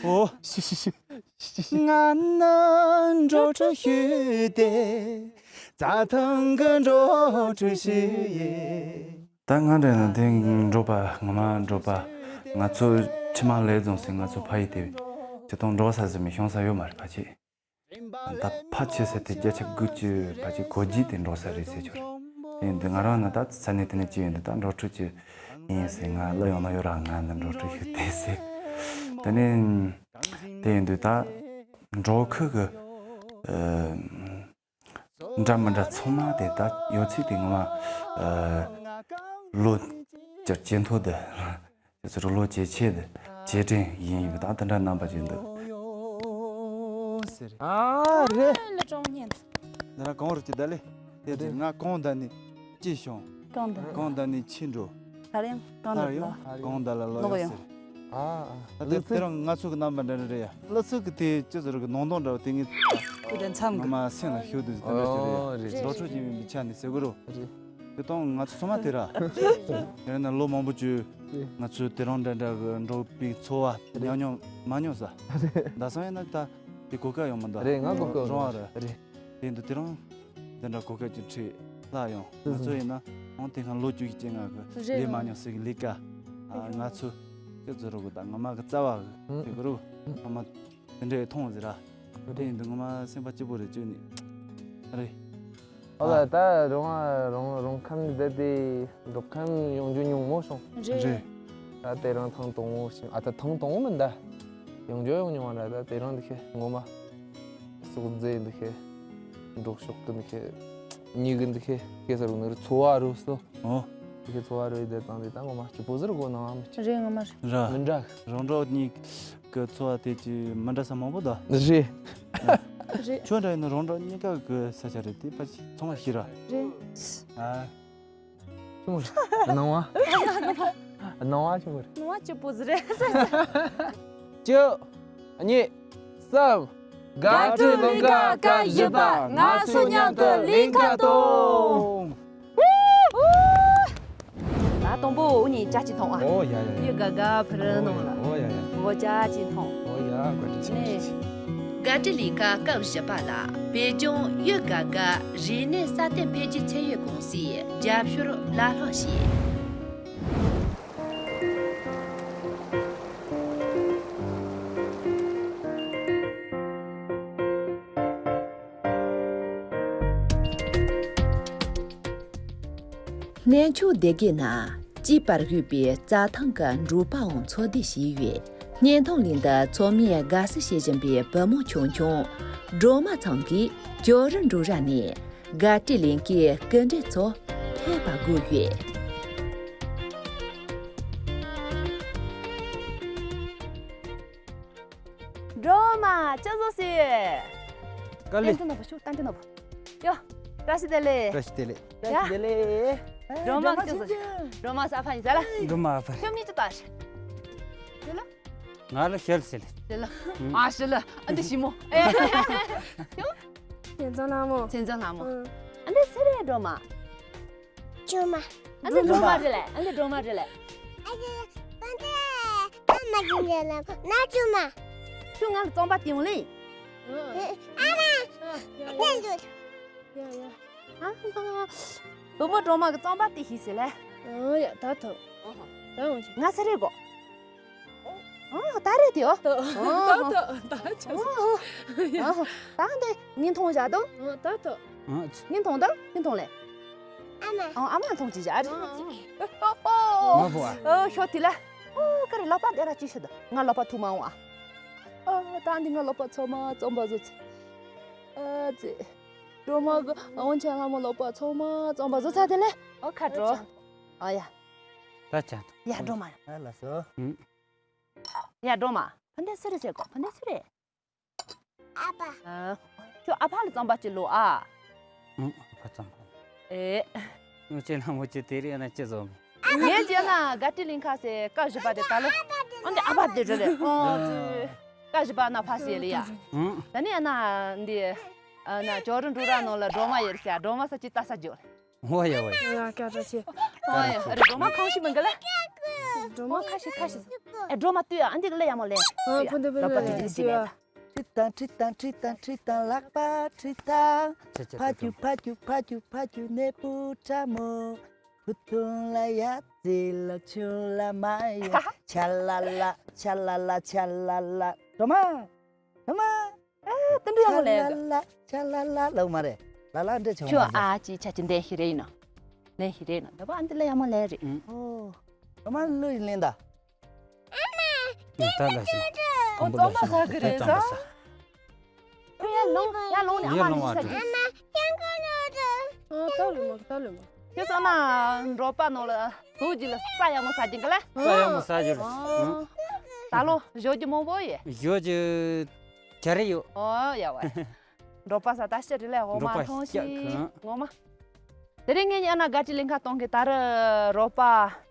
ཨོ། ཤི་ཤི་ཤི། ང་ན་འགྲོ་དྲུག་ཞུས་ཏེ། རྩྭ་ཐང་གི་འགྲོ་དྲུག་ཞུས་ཡིན། ད་ང་འདྲ་ན་དེ་འགྲོ་པ་ངོ་མ་འགྲོ་པ། ང་ཚོ་ཕྱི་མ་ལས་རྫོང་སྲིད་ང་ཚོ་ཕ་ཡི་དེ་ཅི་ཐོང་འགྲོ་ས་ཟིན་མི་ཤོང་ས་ཡོད་མ་རེད་ཕ་ཆེ། ད་ཕ་ཆེ་ཟེར་དེ་བརྒྱ་ཆ་དགུ་ཅུ་ཕ་ཆེ་གོ་རྒྱུ་དེ་འགྲོ་ས་རེད་ཟེར་ཆོག་རེད། དེ་ཡིན་དུས་ང་རང་ན་ད་ས་གནས་དེ་ནས་ཅི་ཡོད་འདུག་ད་འགྲོ་དྲུག་ཅུ་ཡིན་ཟེར་ང་ལ་ཡོང་ན་ཡོད་ར་ང་འདི་འགྲོ་དྲུག་ཞུ་དེ་ཟེར། དེ་ནས་དེ་ཡིན་དུས་ད་འགྲོ་ཁུལ་གི་ཨ། འདྲ་མི་འདྲ་ཚང་མ་དེ་ད་ཡོད་ཚད་དེ་ངོ་མ་ཨ་ལོ་བཅུ་ཇེ་མཐོ་དེ་ཁྱེད་ཚོ་ལོ་ཇེ་ཆེ་དེ་ཇེ་དྲན་ཡིན་ཡིན་པ་ད་དེ་འདྲ་རྣམ་པ་ཅིག་འདུག་ཟེར། ཨ་རེད། ལ་ཀྲོང་ཉན། འདི་ར་གང་རུ་ཅི་ད་ལེ། དེ་དེ་ང་གང་ད་ནི་ཅི་བྱུང་། གང་ད། གང་ད་ནི་ཕྱི་འགྲོ། ད་རེང་གང་ད་ལ། གང་ད་ལ་ལོ་ཡོད་ཟེར། ཨ་ཨ། ད་དེ་དེ་རང་ང་ཚོ་གི་རྣམ་པ་འདྲ་འདྲ་རེད་ཡ། ལ་ཚོ་གི་དེ་ཅི་ཟེར་གི་ནང་དོན་འདྲ་བ་དེ་ངས་དེ་འདྲ་མཚམས་ངོ་མ་སེམས་ལ་ཤོད་དུས་དེ་འདྲ་ཅི་རེད་ཡ། འགྲོ་འཕྲོད་ཅིག་མིན་པའི་ཆ་ནས་ཟེར་གི་རོ། རེད། དེ་དང་ང་ཚོ་ཚང་མ་དེ་ར། དེ་ན་ལོ་མང་པོ་བཅུ། ང་ཚོ་དེ་རང་འདྲ་འདྲ་གི་འགྲོ་པའི་འཚོ་བ་མྱོང་མྱོང་མ་མྱོང་ས། ད་སང་ཡིན་ན་ད་དེ་གོ་སྐབས་ཡོང་མི་འདུག་རེད། ང་གོ་སྐབས་རང་རེད། རེད། དེ་འདུག་དེ་རང་། འདི་འདྲ་གོ་སྐབས་ཀྱི་ཁྲིད་ལ་ཡོང་ང་ཚོ་ཡིན་ན་ཨང་དེ་སྔ་ལོ་བཅུ་གཅིག་ལྔ་གི་རེད། ལས་མ་མྱོང་ཟེར་གི་ལས་ཀ་ང་ཚོ་ཅི་ཚོ་རོགས་གི་ད་ངོ་མ་གི་རྩ་བ་གི་དེ་གི་རུ་ངོ་མ་དེ་འདྲའི་མཐོང་ཟེར་ར། དེ་ཡིན་དུས་ངོ་མ་སེམས་པ་སྐྱིད་པོ་རེད་བཅོས་ནི་རེད། ཨ་ལ་ད་རོང་ཨ་རོང་རོང་ཁམས་འདི་དེ་འབྲོག་ཁམས་ཡོང་རྒྱུ་ཉུང་མོ་བྱུང་། རེད། རེད། ད་དེ་རང་ཐེངས་དང་པོ་ཞིག་ཨ་ད་ཐེངས་དང་པོ་མིན་ད། ཡོང་རྒྱུ་ཡོང་མྱོང་བ་འདྲ་ད་དེ་རང་འདི་ཁེ་ངོ་མ། སོག་རྫས་འདི་ཁེ། འབྲོག་ཤོག་གི་འདི་ཁེ། མྱི་གི་འདི་ཁེ་སྐྱེ་ས་རུ་ནི་རུ་འཚོ་བ་རུ་སོ། ཨོ། འདི་ཁེ་འཚོ་བ་རུ་ཡི་དེ་དང་དེ་ད་ངོ་མ་སྐྱིད་པོ་ཟེར་གོ་ནང་མི་ཆེ། རེད་ངོ་མ་རེད། ར། མི་འདྲ། རོང་འབྲོག་གཉིས་ཀྱི་འཚོ་བ་དེ་ཅི་མི་འདྲ་ས་མང་པོ་ད། རེད། རེད། ཁྱོད་འདྲ་ཡིན་ན་རོང་འབྲོག་གཉིས་ཀ་གི་ས་ཆ་རེད་དེ་ཕ་ཆི་ཚང་མ་ཤི་ར། རེད། ཨ། ཆུང་རེད། སྣང་བ། སྣང་བ་ཆུང་རེད། སྣང་བ་སྐྱིད་པོ་ཟེར་རེད། བཅུ། གཉིས། གསུམ། དགའ་སྤྲོའི་ལིང་ག་སྐབས་བཞི་པ་ང་ཚོ་མཉམ་དུ་ལིང་ག་གཏོང་། ད་དང་པོ་འུ་གཉིས་ཇ་གཅིག་འཐུང་ཨ། ཨོ་ཡ་ཡ་ཡ། ཡུལ་དགའ་དགའ་ཕུ་རུ་ནང་ལ། ཨོ་ཡ་ཡ། འོ་ཇ་གཅིག་འཐུང་། ཨོ་ཡ་བཀའ་དྲིན་ཆེ། ནས། དགའ་སྤྲོའི་ལིང་ག་སྐབས་བཞི་པ་ལ་བོད་ལྗོངས་ཡུལ་དགའ་དགའ་རིག་གནས་སྲ་བརྟན་འཕེལ་རྒྱས་ཚད་ཡོད་ཀུང་སིའི་རྒྱབ་སྐྱོར་ལ་ལྷག་བྱས། གནས་མཆོག་སྡེ་དགེ་ན་དཔྱིད་པར་འོས་པའི་རྩྭ་ཐང་གི་འབྲོག་པའང་འཚོ་སྡོད་བྱས་ཡོད། བརྙན་ཐུང་གླིང་དུ་ཚོགས་མིས་དགའ་བསུ་བྱེད་བཞིན་པའི་བུ་མོ་ཆུང་ཆུང་སྒྲོལ་མ་ཚང་གིས་ཇོ་རུ་འབྲོག་ར་ནས་དགའ་སྤྲོའི་ལིང་གའི་སྐུ་མགྲོན་ཚོ་ཕེབས་པ་བསྒུགས་ཡོད། སྒྲོལ་མ་ཅི་བཟོ་ཟེར། དཀའ་ལས། ཏན་ཏན་ནོར་བུ་ཤུགས་ཏན་ཏན་ནོར་བུ། ཡོ། བཀྲ་ཤིས་བདེ་ལེགས། བཀྲ་ཤིས་བདེ་ལེགས། བཀྲ་ཤིས་བདེ་ལེགས། སྒྲོལ་མ་ཅི་བཟོ་ཟེར། སྒྲོལ་མ་ས་ཕ་ཡིན་ཟེར་ལ། སྒྲོལ་མ་ཨ་ཕ། ཁྱོད་མི་ཅི་ལྟ་ཞིག་ཡོ་ལ། ང་ལ་ཤེལ་ཟེར་ལེ། ཤེལ་ལ། ཨ་ཤེལ་ལ་ཨ་འདི་ཞི་མོ། ཡོ། སེམས་ཙམ་ལྷ་མོ། སེམས་ཙམ་ལྷ་མོ། ཨ་འདི་སེ་རེད་སྒྲོལ་མ། ཆུང་མ། ཨ་འདི་སྒྲོལ་མ་རེད་ལེ། ཨ་འདི་སྒྲོལ་མ་རེད་ལེ། ཨ་འདི་པན་ཏེ་ཨ་མ་ཅི་ཉེ་ལ་ན་ཆུང་མ། ཁྱོད་ང་ལ་རྩམ་པ་སྟེར་ཡོང་ལེ། ཨ་མ། ཨ་འདི་འདུག་ཡ་ཡ། ཨ་ཧ། བུ་མོ་སྒྲོལ་མ་གི་རྩམ་པ་སྟེར་ཤིག་ཟེར་ལེ། ཨ་ཡ་ད་ཐོབ། ད་འོང་ཅི། ང་སེ་རེད་གོ། ཨ་ད་རེད་དེ་ཨོ། ད་ད་ད་ད་ཆ། ཨ་ད་འདི་ཉིན་ཐོང་བཞག་དང་། ཨ་ད་ད། ཉིན་ཐོང་དང་ཉིན་ཐོང་ལེ། ཨ་མ། ཨ་ཨ་མ་ཐོང་ཅི་བཞག་ཨ་རེད། ཨ་ཨོ་ཨོ་ཨོ། ཨ་ཤོ་དེ་ལ། ཨོ་ཀ་རེ་ལག་པ་དེ་ར་ཅི་ཤི་ད། ང་ལག་པ་ཐུག་མ་འོང་ཨ། ཨ་ད་འདི་ང་ལག་པ་ཚང་མ་རྩམ་པ་བཟོ་ཚེ། ཨ་ཙི། སྒྲོལ་མ་གི་འོན་ཆེན་ལྷ་མོ་ལག་པ་ཚང་མ་རྩམ་པ་བཟོ་ཚར་དེ་ལེ། ཨོ་ཁ་དྲོ། ཨ་ཡ། ད་ཅན། ཡ་སྒྲོལ་མ། ཨ་ལ་སོ། ཡ་སྒྲོལ་མ། ཕ་འདྲེ་སུ་རེད་ཟེར་གོ། ཕ་འདྲེ་སུ་རེད། ཨ་ཕ། ཨ། ཁྱོད་ཨ་ཕ་ལ་རྩམ་པ་ཅིག་ལོ་ཨ། ཨ་ཕ་རྩམ་པ། ཨེ། ངོ་ཅན་ལྷ་མོ་ཅི་དེ་རེད་ན་ཅི་བཟོ། ངས་བྱས་ན་དགའ་སྤྲོའི་གླིང་ཁ་ཟེར་སྐབས་བཞི་པ་དེ་ད་ལོ། ཨ་འདི་ཨ་ཕ་དེ་རེད་ལེ། ཨོ། སྐབས་བཞི་པ་ན་ཕ་ཟེར་ལེ་ཡ། ད་ནི་ཨ་ན་འདི། ཨ་ན་ཇོ་རུ་འབྲུག་ར་ནང་ལ་སྒྲོལ་མ་ཡོད་ཟེར་སྒྲོལ་མ་ས་ཅི་ལྟ་ས་འཇོག་ཨོ་ཡ་ཨོ་ཡ། ཡ་སྐད་གྲགས་ཆེ། ཨོ་ཡ་ཨ་རེ་སྒྲོལ་མ་གང་ཞིག་མི་འགལ་ལ། སྒྲོལ་མ་ཁ་ཤས་ཁ་ཤས། ཨེ་སྒྲོལ་མ་ལྟོས་ཨ་འདི་ག་ལ་ཡ་མོ་ལེ། ཨ་ཕུ་འདི་ཕུ་འདི་ལ་ཡ་ཤི་ཡ། ཁྲིད་དང་ཁྲིད་དང་ཁྲིད་དང་ཁྲིད་དང་ལག་པ་ཁྲིད་དང་། ཕ་ཁྱུ་ཕ་ཁྱུ་ཕ་ཁྱུ་ཕ་ཁྱུ་ནས་བུ་ཁྲ་མོ། བུ་ཐུང་ལ་ཡ་ཙི་ལག་ཆུང་ལ་མ་ཡ། ཆ་ལ་ལ་ཆ་ལ་ལ་ཆ་ལ་ལ། སྒྲོལ་མ། སྒྲོལ་མ། ཨ་དེ་འདྲ་ཡག་པོ་ལས་འདུག་ཆ་ལ་ལ་ལ་ལ་ལ་མ་རེད། ལ་ལ་འདྲ་ཆུང་ཁྱོད་མ་རེད། ཨ་ཅི་ཆ་ཅི་འདན་ཤི་རེ་ཡིན་ནོ། འདན་ཤི་རེ་ཡིན་ནོ། འདི་པ་ཨ་འདི་ལ་ཡག་མོ་ལས་རེད། ཨོ། ཨ་མ་ལུས་ལེན་ད། ཨ་མ། ད་ལ་ཤི། ཨོ་རྩམ་པ་ཟ་གི་རེད་ཟ། ཁྱོད་ཡར་ལོངས་ཡར་ལོངས་ནས་ཨ་མ་ལུས་ཟ་གི། ཨ་མ། ཏོ་ལུ་མོ་ཏོ་ལུ་མོ། ཁྱེད་ཚོ་ན་འབྲོག་པ་ནང་ལ་ཟོག་གི་ལ་ས་ཡག་མོ་ཟ་གྱིན་ག་ལ། ས་ཡག་མོ་ཟ་རྒྱུ་རེད། ཨ། ད་ལོ་ཞོ་རྒྱུ་མང་པོ་ཡོད། ཞོ་རྒྱུ་ག་རེ་ཡོད། ཨོ་ཡ་བ། འབྲོག་པ་ས་ད་ཤ་རི་ལས་འོ་མ་འབྲོག་པ་ཐོང་ཤ་ཤིག་གང་། ངོ་མ། དེ་རིང་ངེད་གཉིས་ཨ་ན་དགའ་སྤྲོ་ལེན་ཁ་གཏོང་གི་ད་ར་རོགས་པ་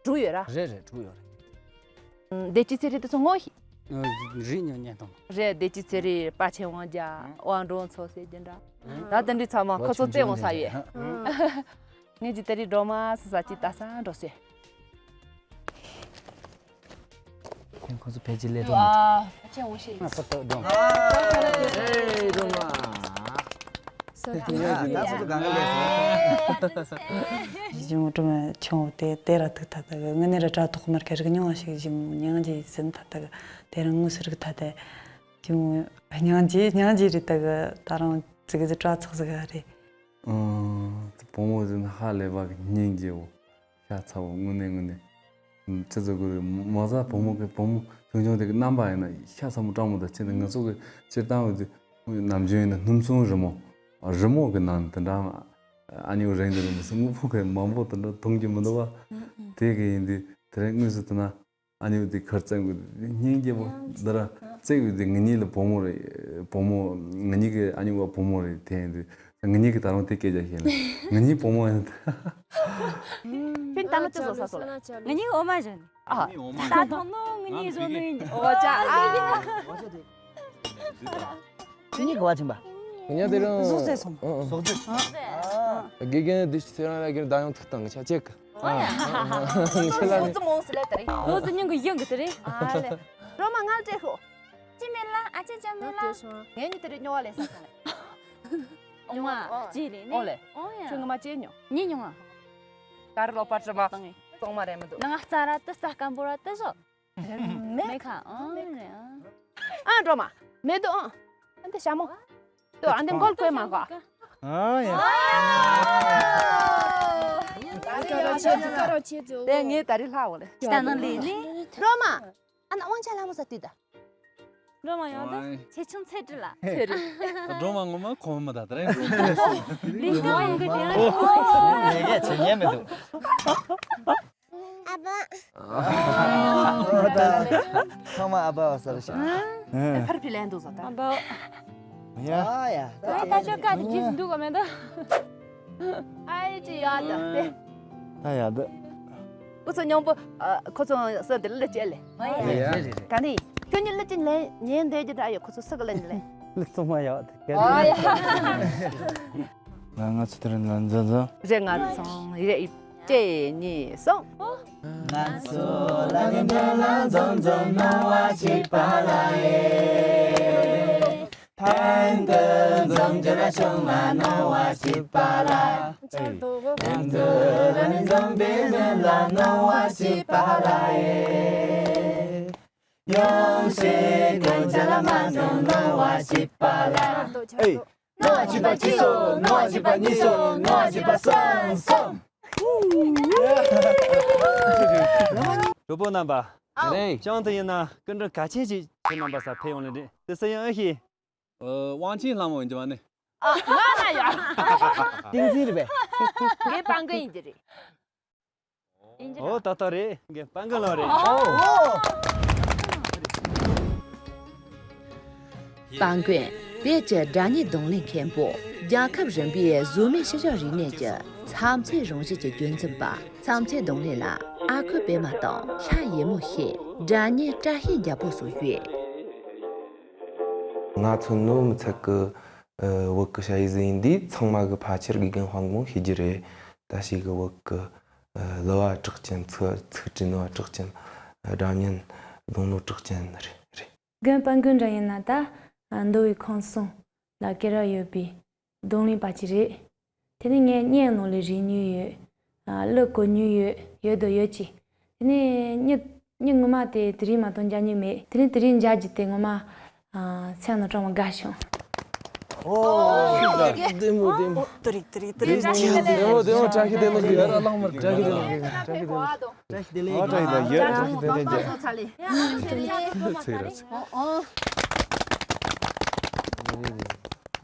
དྲུག་ཡོད་ར། རེད་རེད་དྲུག་ཡོད་རེད། བདེ་སྐྱིད་ཚེ་རིང་དེ་ཚོ་ངོ་ཤེས། རིག་ཉོ་ཉན་དང་། རེད་བདེ་སྐྱིད་ཚེ་རིང་པ་ཆེ་དབང་རྒྱལ་དབང་འགྲོ་ཚོ་ཟེར་གྱི་འདྲ། ད་དེ་འདྲའི་ཚང་མ་ཁོ་ཚོ་བཙན་འོང་ས་ཡོད། ངེད་ཀྱི་དེ་རིང་སྒྲོལ་མ་སུ་ས་ཅི་ད་ས་འགྲོ་སོང་། ཁྱེད་ཁོ་ཚོ་ཕལ་ཆེར་ལས་དོན་མེད། ཨ་ཕལ་ཆེར་འོང་ཤེས། ང་ཚོ་ཏོག་སྒྲོལ་མ། ཨེ་སྒྲོལ་མ། ས་ཏི་ཡ་ད་ཚོ་གང་ག་ལས་སོང་། གཞུང་སྒྲོལ་མ་ཆུང་བོ་དེ་དེ་ར་ཐུག་ཐ་ཐ་གི་ངི་ནི་ར་དྲ་ཐོག་མར་ཁ་རིག་མྱོང་བ་ཞིག་གཞུང་མྱང་རྗེས་ཟིན་ཐ་ཐ་གི་དེ་རང་ངུ་སུ་རིག་ཐ་ཐ་གཞུང་མྱང་རྗེས་མྱང་རྗེས་རི་ཐ་གི་ད་རང་ཙི་གི་ཙི་དྲ་ཚོགས་ཟིག་ག་རེད། ཨང་། བུ་མོ་ཟིན་ཧ་ལས་པ་གི་སྙིང་རྗེ་བོ། ཤ་ཚ་བོ་དངོས་གནས་དངོས་གནས། ཅི་ཟེར་དགོས་རེད། མ་ཟ་བུ་མོ་གི་བུ་མོ་ཆུང་ཆུང་དེ་གི་རྣམ་པ་ཡིན་ན་ཤ་ཚ་མོ་སྤྲང་མོ་དང་ཁྱེད་ནི་ང་ཚོ་གི་སྤྱིར་བཏང་བའི་དུས་ནམ་རྒྱུན་ཡིན་ན་སྣུམ་ཚོང་རི་མོ། རི་མོ་གི་ནང་དུ་འདྲ་ཨ་ནི་རེད་འདི་རེད་མི་སྲིད་དངོས་པོ་གི་མང་པོ་དུ་འདྲ་མཐོང་རྒྱུ་མི་འདུག་བ། དེ་གི་ཡིན་དུས་དེ་རིང་དངོས་སུ་དུ་ན། ཨ་ནི་དེ་ཁར་བཙན་དགོས་སྙིང་རྗེ་པོ་འདི་ར་བཙན་དགོས་དེ་ངེད་གཉིས་ལ་བུ་མོ་རེད། བུ་མོ་ངེད་གཉིས་ཀྱི་ཨ་ནི་བ་བུ་མོ་རེད་དེ་ཡིན་དུས་ངེད་གཉིས་ཀྱི་ད་རུང་དེ་སྐད་ཆ་བཤད་ན་ངེད་གཉིས་བུ་མོ་ཡིན། ཁྱོད་ད་ལོ་ཅི་བཟོ་ས་སོ་ལ། ང་གཉིས་འོ་མ་བཞོན། ཨ། ད་ཐོང་ནོ་ང་གཉིས་བཟོ་ནི། འོ་ཅག་ཨ། ཁྱེད་གཉིས་ག་བ་ཕྱིན་པ། ང་དེ་རང་ཟོག་ཟེ་སོང་། ཟོག་ཟེ། དགེ་རྒན་དེ་ཚེ་རང་ལ་གིར་ཟླ་ཡང་ཐུག་དང་ཆ་ཅེག་ཨ་ཡ། ཁྱེད་ལ་ཟོག་ཙི་མོ་སི་ལེ་དེ་རེད། ཟོག་ཙི་ཉུང་གི་ཡོང་གི་དེ་རེད། ཨ་ལེ། རོ་མ་ང་ལ་སྤྲད་ཤོག་ཅི་མེད་ལ་ཨ་ཅེ་ཅམ་མེད་ལ། ངས་ནི་དེ་རེད་སྨྱོ་བ་ལས་ས་སོང་ལེ། ཨོ་མ་ཅི་རེད་ནི། ཨོ་ལེ། ཨོ་ཡ། ཁྱོད་ངོ་མ་ཅི་མྱོང་། ཉི་མྱོང་ཨ། གར་ལོ་པ་ཅི་མ་ཙོང་མ་རེད་མི་འདུག་ནང་རྩ་ར་ཏི་རྩ་སྐམ་པོ་ར་ཏི་ཟོ། མེད་ཁ་ཨང་རེད་ཨང་། ཨ་འགྲོ་མ། མེད་དུ་ཨང་། ཨ་འདི་ཞྭ་མོ། ཏུ་ཨ་འདི་མགོལ་བཀོད་མ་གོ། ཨ་ཡ། དེ་ངའི་ད་རི་ལྷག་འོ་ལེ། ད་ནང་ལས་ནི། འགྲོ་མ། ཨ་ན་དབང་ཆ་ལྷ་མོ་ས་དུས་ད། འགྲོ་མ་ཡང་ད་ཆེ་ཆུང་ཚད་འདྲི་ལ། ཚེ་རི། འགྲོ་མ་ངོ་མ་ཁོམ་མ་ད་ད་རེ། ལི་ཀ་འོང་གི་དེ། ངས་ཀྱང་བྱེད་ཉན་མི་འདུག་ཨ་ཕ། ཚང་མ་ཨ་ཕ་བ་ས་རེད་ཤག་ཕར་ཕི་ལན་འདུག་ཟ་ད། ཨ་ཕ། ཡ། ཨ་ཡ། ད་ད་ཅོ་ཀ་དེ་ཇིས་འདུག་ག་མེད་ད། ཨའི་ཅི་ཡ་ད་དེ། ད་ཡ་ད། ཁོ་ཚོ་མཉམ་པོ་ཁོ་ཚོ་སོ་དེ་ལ་ལ་ཅེ་ལེ། ཨ་ཡ། ད་ནི་ཁྱོད་ཉིད་ལ་ཅི་ལེ་ཉན་དེ་ཇི་འདྲ་ཡོད་ཁོ་ཚོ་སུ་ག་ལ་ཉི་ལེ། ལི་ཚང་མ་ཡ་ད་ག་ཨ་ཡ། ང་ང་ཚོ་དེ་རིང་ལ་འཛོམས་འཛོམས། རེ་ང་ཚང་རེ་ཡིབ་ཅེ་གཉིས་སོང་། ང་ཚོ་ལ་ནི་འདི་ལ་འཛོམས་འཛོམས་སྣང་བ་ཞིག་པ་ལ་ཡེ། ཕན་གི་འཛོམས་རྒྱུ་ལ་བྱུང་ལ་སྣང་བ་ཞིག་པ་ལ། ཕན་གི་ལ་ནི་འཛོམས་པའི་མིན་ལ་སྣང་བ་ཞིག་པ་ལ་ཡེ། ཡོང་ཞིག་ཀུན་ཅ་ལ་མ་འཛོམས་སྣང་བ་ཞིག་པ་ལ། ཨེ། ནོ་ཅི་པ་ཅི་སོ་ནོ་ཅི་པ་ཉི་སོ་ནོ་ཅི་པ་སོང་སོང་། གྲོགས་པོ་རྣམ་པ། ཨ་རེད། ཅང་དུ་ཡིན་ན་སྐུ་མགྲོན་གལ་ཆེན་ཞིག་ཁྱེད་རྣམ་པ་སར་ཕེབས་ཡོང་ལེ་འདྲི་དེ་སུ་ཡང་ཨེ་ཤེས། དབང་ཆེན་ལྷ་མོ་ཡིན་གྱི་མ་ནི། ཨ་ང་ན་ཡ། ཏིང་འཛིན་རེད་པས། ངའི་པང་གི་ཡིན་གྱི་རེད། ཨོ་ཏག་ཏག་རེད། ངའི་པང་གི་ལོ་རེད། ཨོ། པང་གི་བོད་ཀྱི་སྒྲ་སྙན་རྡུང་ལེན་མཁན་པོ། རྒྱལ་ཁབ་རིམ་པའི་གཟུགས་མེད་ཤུལ་བཞག་རིག་གནས་ཀྱི་མཚམས་ཚོད་རང་བཞིན་གྱི་རྒྱུན་འཛིན་པ། མཚམས་ཚོད་རྡུང་ལེན་ལ་ཨ་ཁུ་པད་མ་དང་ལྷ་ཡེ་མོ་ཞེས་སྒྲ་སྙན་བཀྲ་ཤིས་རྒྱལ་པོ་སོགས་ཡོད། ང་ཚོ་ནོར་མི་ཚད་ཀི་བོད་ཀྱི་ཞ་ཡི་ཟི་ཡིན་དུས་ཚང་མ་གི་ཕལ་ཆེར་དགེ་རྒན་དཔལ་མགོན་ཤེས་ཀྱི་རེད། ད་ཞིག་གི་བོད་ཀྱི་གླུ་བ་གྲགས་ཅན་ཚིག་ཚིག་བྲིས་ནོ་བ་གྲགས་ཅན་སྒྲ་སྙན་རྡུང་ནོ་གྲགས་ཅན་རེད་རེད། རྒན་དཔལ་མགོན་འདྲ་ཡིན་ན་ད་མདོ་དབུས་ཁམས་གསུམ་ལ་སྐད་གྲགས་ཡོད་པའི་རྡུང་ལེན་པ་ཅིག་རེད། དེ་ནས་ངས་བརྙན་ནང་ལ་རིག་མྱོང་ཡོད། གླུ་གོ་མྱོང་ཡོད་ཡོད་དོ་ཡོད་ཅི། དེ་ནས་མྱི་མྱི་ངོ་མ་དེ་དེ་རིང་མ་གཏོགས་མཇལ་མྱོང་མེད། དེ་ནས་དེ་རིང་མཇལ་རྒྱུ་དེ་ངོ་མ་སེམས་ནང་སྤྲང་བ་དགའ་བྱུང་། ཨོ། བདེ་མོ་བདེ་མོ། དུ་རིག་དུ་རིག་དུ་རིག་བདེ་མོ་བདེ་མོ་བཀྲ་ཤིས་བདེ་ལེགས་ཡོད་ར་ལགས་མར་བཀྲ་ཤིས་བདེ་ལེགས་བཀྲ་ཤིས་བདེ་ལེགས། བཀྲ་ཤིས་བདེ་ལེགས། ཨོ་བཀྲ་ཤིས་བདེ་ལེགས་ཡོད་བཀྲ་ཤིས་བདེ་ལེགས། ཚེ་ར་ཚེ། ཨོ་ཨོ།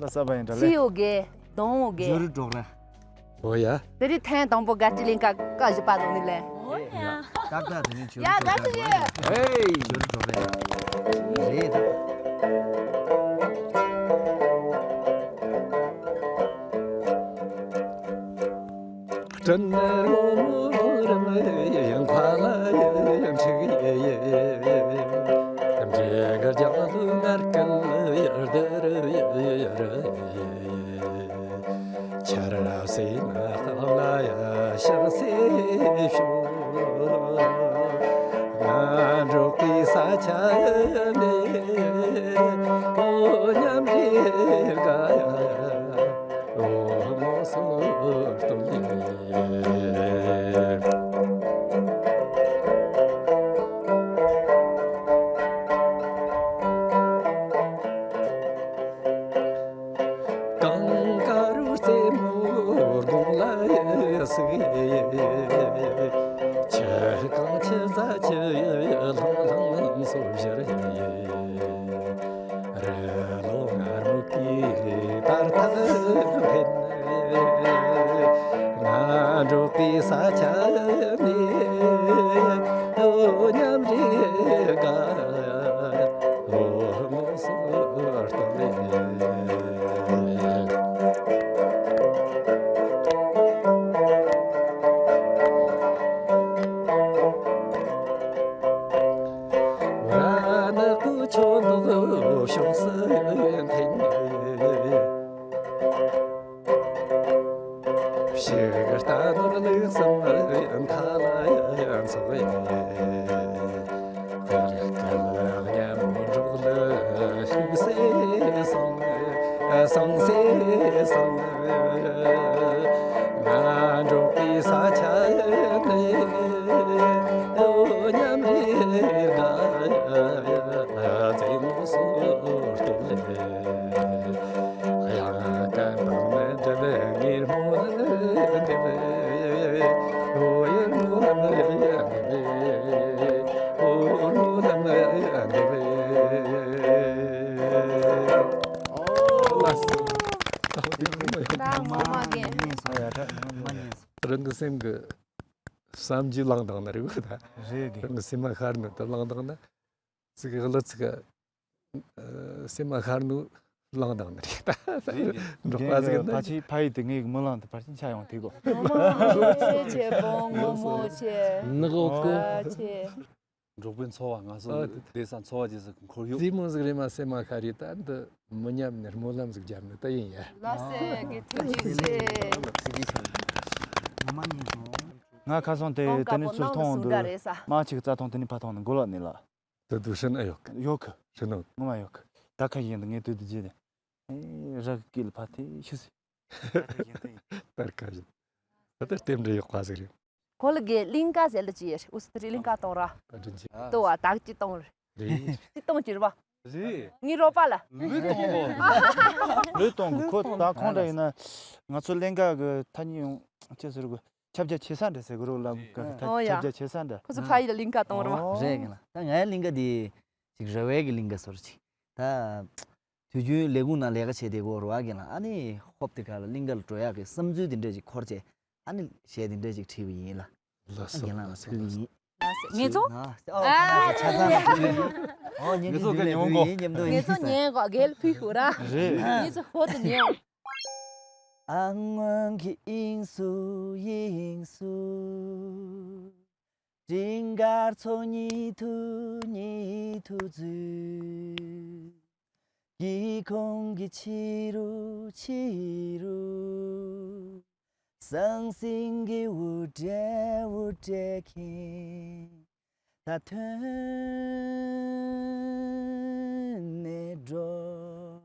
ལ་ས་བ་ཡིན་འདྲ་ལེ། སི་ཡོ་གེ། དང་བོ་གེ། ཇོ་རུ་འགྲོགས་ར། ཨོ་ཡ། དེ་རིང་ཐེངས་དང་པོ་ག་ཏི་ལིང་ཀ་ཀ་བཞི་པ་དང་ནི་ལེ། ཨོ་ཡ། ཏག་ཏག་དེ་ནི་ཇོ་རུ་ཡ་འགྲོགས་ར། ག་ཚོད་ཡོད། ཧེ། ཇོ་རུ་འགྲོགས་ར། རེད་ད། སྤྲིན་རོ་མོ་རམ་ཡང་ཁ་ལ་ཡང་འཁྲིག་ཡེ་ཡེ། འདྲེ་གར་རྒྱང་ལུ་ངར་སྐལ་ཡར་དར་ཡེ་ཡེ། ཆར་སེ་ན་ལ་ཡ་ཤག་སེ་ཤོ། ང་འགྲོ་གི་ས་ཆ་ནས་ཨོ་མཉམ་རེ་དགའ་ཡ། ཨོ་མོ་སོ་ཏོ་ལེ། གངས་དཀར་རྩེ་མོ་དགུང་ལ་ཡི་སི། ཆུ་གང་ཆུ་ཟ་ཆུ་ལྷང་ལྷང་སོ་བཞིར་ཡི། རི་ལོ་ངར་མུ་གི་དར་ཐག་འཕེན། ང་འགྲོ་པའི་ས་ཆ་ནས་ཨོ་མཉམ་རེ་དགའ། ཨོ་མོ་སོ་ཏོ་ལེ། རྟ་ནོར་ལུག་གསུམ་མཐའ་ལ་ཡང་འཚོགས་ཡིན། དེར་སྐལ་མཉམ་འགྲོགས་ལ་ཤུགས་སེ་སོང་། སོང་སེ་སོང་། ང་འགྲོགས་པའི་ས་ཆ་ནས་མཉམ་རེད་དགའ། རྩེ་མོ་སོར་གཏོད་ལས། རང་གི་སེམས་ཀྱི་བསམ་རྒྱུ་བླངས་དང་ནི་རེད་གོ་ད། རེད་རེད། རང་གི་སེམས་མ་ཤར་ནི་དུ་བླངས་དང་ནི། ཚིག་གི་གླུ་ཚིག་གི་སེམས་མ་ཤར་ནོ་བླངས་དང་ནི་རེད་ད། རེད་རེད། འགྲོགས་པ་ཟིག་ན་ཕ་ཆེ་ཕ་ཡི་དེ་ངའི་མི་ལངས་དུ་ཕར་ཕྱིན་ཆ་ཡོང་དེ་གོ། ངོ་མ་ཆེ་ཆེ་པོ་ངོ་མོ་ཆེ། ནག་འོག་གི་ཨ་ཆེ། འགྲོགས་པའི་འཚོ་བ་ང་ཚོ་ཨ་དེ་བསྡད་ས་འཚོ་བ་རྗེས་སུ་འཁོར་ཡོད། རྩེ་མོ་ཟིག་རེད་མ་སེམས་མ་ཤར་རེད་ད། འདི་མི་ཉམས་ནས་སྨོན་ལམ་ཟིག་བརྒྱབ་ནི་ད་ཡིན་ཡ། ལ་སེ་གི་ཐུགས་རྗེ་ཆེ། ང་ཁ་སང་དེ་གང་དེ་ནས་ཚུར་མཐོང་འདུག་མ་གཅིག་རྩྭ་ཐང་དེ་ནས་ཕར་ཐོན་ནས་མགོ་ལོག་ནས་ལ། དུ་དུ་ཧྲི་ནི་ཡོད་གི། ཡོད་གི། ཧྲི་ནོ། ངོ་མ་ཡོད་གི། ད་ཁ་ཡིན་ངས་དུ་དུ་རྗེས་ནས། ཨེ་རག་གི་ལ་ཕ་དེ་ཤི་སི། ཏར་ཁ་ཡིན། ད་ལྟ་རྟེན་འབྲེལ་ཡག་པ་ཟིག་རེད། ཁོ་ལ་གི་གླིང་ག་ཟེར་ལ་ཅི་ཡེ་ཨུ་སི་ཏི་རི་གླིང་ག་གཏོང་ར། ད་དྲིན་ཆེ། ལྟོ་བ་དག་ཅི་གཏོང་རེད། ཅི་གཏོང་ཅི་ར་བ། རེད། ངའི་རོ་པ་ལ། ལུས་གཏོང་གོ། ལུས་གཏོང་གི་ཁོ་ད་ཁོང་འདྲ་ཡིན་ན། ང་ཚོ་གླིང་ག་གི་ཐ་སྙད་ཡོང་ཅི་ཟེར་གོ། ཁྱབ་རྒྱ་ཆེ་ས་འདྲ་ཟེར་གི་རོ་ལ་ཁྱབ་རྒྱ་ཆེ་ས་འདྲ། ཁོ་ཚོ་ཕ་ཡི་ལ་གླིང་ག་གཏོང་རོགས། རེད་གི་ལ། ད་ང་ཡི་གླིང་ག་དེ་ཅིག་རེ་བའི་གི་གླིང་ག་སོར་ཅིག་ད་དུས་རྒྱུན་ལས་ཁུངས་ནང་ལས་ཀ་བྱེད་དེ་གོ་རོ་ཨ་གི་ལ་ཨ་ནི་ཧོབ་དེ་ག་ལ་གླིང་ག་ལ་འགྲོ་ཡག་གི་བསམ་ཚུལ་དེ་འདྲ་ཅིག་འཁོར་བྱས་ཨ་ནི་གཞས་དེ་འདྲ་ཅིག་བྲིས་པ་ཡིན་ལ། ལགས་སོ། ཨ་རྒན་ལགས་ལགས་སོ་ཕུལ་གི་ཡིན། ངེད་ཚོ། ཨ་ཆ་ཚང་ལ་ཕུལ་གི་ཡིན། ཨོ་ངེད་ཚོ་གི་ཉོན་མོངས་གོ། ངེད་ཚོ་ཉན་གོ་རྒན་ཕུལ་ཤོག་ར། རེད། ངེད་ཚོ་ཧོ་དུ་ཉན། ཨ་སྔོན་གྱི་དབྱིངས་སུ་དབྱིངས་སུ། སྤྲིན་དཀར་ཚོགས་གཉིད་དུ་གཉིད་དུ་འཛུལ། སྒེའུ་ཁུང་གི་ཕྱི་རུ་ཕྱི་རུ། ཟང་ཟིང་གི་འུར་སྒྲས་འུར་སྒྲས་ཁེངས། ད་ཐོན་ནས་འགྲོ།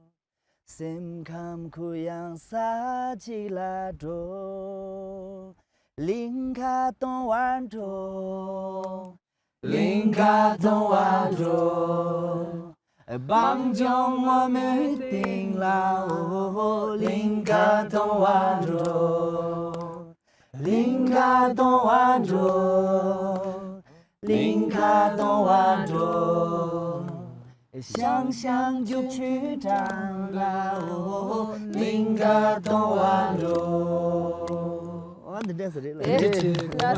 སེམས་ཁམས་གུ་ཡངས་ས་གཅིག་ལ་འགྲོ། གླིང་ག་གཏོང་བར་འགྲོ། གླིང་ག་གཏོང་བར་འགྲོ། སྤང་ལྗོངས་སྔོན་མོའི་སྟེང་ལ་འོ། གླིང་ག་གཏོང་བར་འགྲོ། གླིང་ག་གཏོང་བར་འགྲོ། གླིང་ག་གཏོང་བར་འགྲོ། ཞང་ཞང་རྒྱུག་ཆུའི་འགྲམ་ལ་འོ། གླིང་ག་གཏོང་བར་འགྲོ། ཨ་འདི་འདྲ་ཟེར་རེད་ལ། ཨེ། ཡག་གི།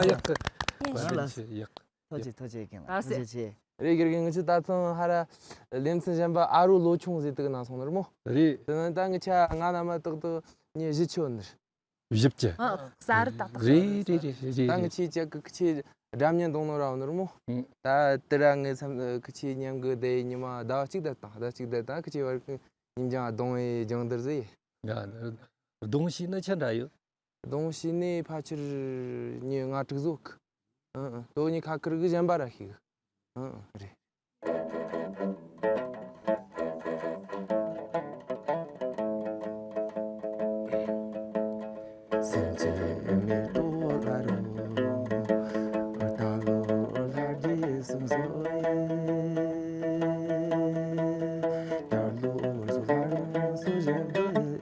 ཡག་གི། ཐུགས་རྗེ་ཆེ། ཡག་གི། ཐུགས་རྗེ་ཆེ། ཐུགས་རྗེ་ཆེ། ཐུགས་རྗེ་ཆེ། རེད་དགེ་རྒན། ང་ཚོ་ད་ཐེངས་ཧ་ར་ལེ་ཚན་གཞན་པ་ཨ་རུ་ལོ་ཆུང་ཟེར་དུས་ནང་སོང་ནི་རེད་མོ། རེད། དེ་ནི་ད་ངི་ཆ་ང་ན་མ་ཏག་ཏག་ཉི་བཞི་ཆོད་ནི་རེད། བཞི་བཅུ། ཨ་གསར་ཏག་ཏག་རེད་རེད་རེད་རེད། ད་ངི་ཆེ་ཅག་གི་ཁི་ཆེ་སྒྲ་སྙན་གཏོང་ནོ་ར་བ་ནི་རེད་མོ། ཨང་། ད་དེ་ར་ངི་མཚམས་ཁི་ཆེ་མཉམ་གི་དེ་ཉི་མ་ཟླ་བ་གཅིག་ད་དང་ཟླ་གཅིག་ད་ད་ཁི་ཆེ་བར་གི་ཉིན་ལྗང་གདོང་བའི་ལྗང་དར་ཟེར། ང་གདོང་ཤེས་ན་ཆ་འདྲ་ཡོད། གདོང་ཤེས་ནས་ཕལ་ཆེར་ཉི་ལྔ་དྲུག་བཟོ་གི། ཨང་ཨང་། དོ་ཉི་ཁ་ཁིར་གི་གཞན་པ་ར་ཤེས་གི། ཨང་ཨང་། རེད། སེམས་ཅན་མི་དྲོ་ལ་རོ། ད་ལོ་ལྷ་རྗེ་གསུང་སོ་ཡེ། ད་ལོ་སོ་ལྷ་རང་སོ་བཞག་རྒྱུ་ཡེ།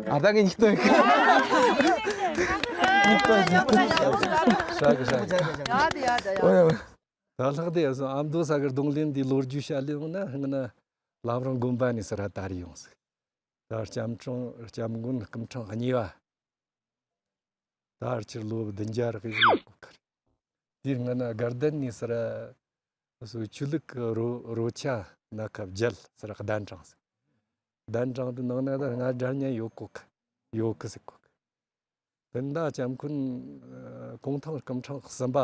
ཨ་ད་གི་ཉིག་ཏོ་ཡིན། ཉིག་ཏོ་ཉིག་ཏོ། ཧྲ་གི་ཧྲ་གི། ཡ་དེ་ཡ་དེ་ཡ། ཨོ་ཡ་ཨོ་ཡ། ད་ལྷག་དེ་ཡ་སོང་ཨ་མདོ་ས་གི་རྡུང་ལེན་འདི་ལོ་རྒྱུས་བཤད་ལེ་ཡོང་ན་ཧང་ན་ལམ་རང་དགོན་པ་ནས་སི་ར་དར་ཡོང་ཟིག་ད་སྐྱབས་ཁྲང་སྐྱབས་མགོན་སྐུ་ཕྲེང་གཉིས་པ། ད་ཕལ་ཆེར་ལོ་བདུན་བརྒྱ་རེ་ཟིག་ཡོད་གོ་ཁར། དེའི་སྔ་ན་དགའ་ལྡན་ནས་སི་ར་སོ་ཆོས་ལུགས་ཀྱི་རོ་རོ་ཆ་སྣ་ཁ་བརྒྱད་སི་ར་གདན་དྲངས་ཟིག་གདན་དྲངས་དུས་ནང་ན་ད་ང་སྒྲ་སྙན་ཡོད་གོ་ཁ་ཡོད་གི་ཟིག་གོ་ཁ། དེ་འདྲ་སྐྱབས་མགོན་ གུང་ཐང་སྐུ་ཕྲེང་གསུམ་པ་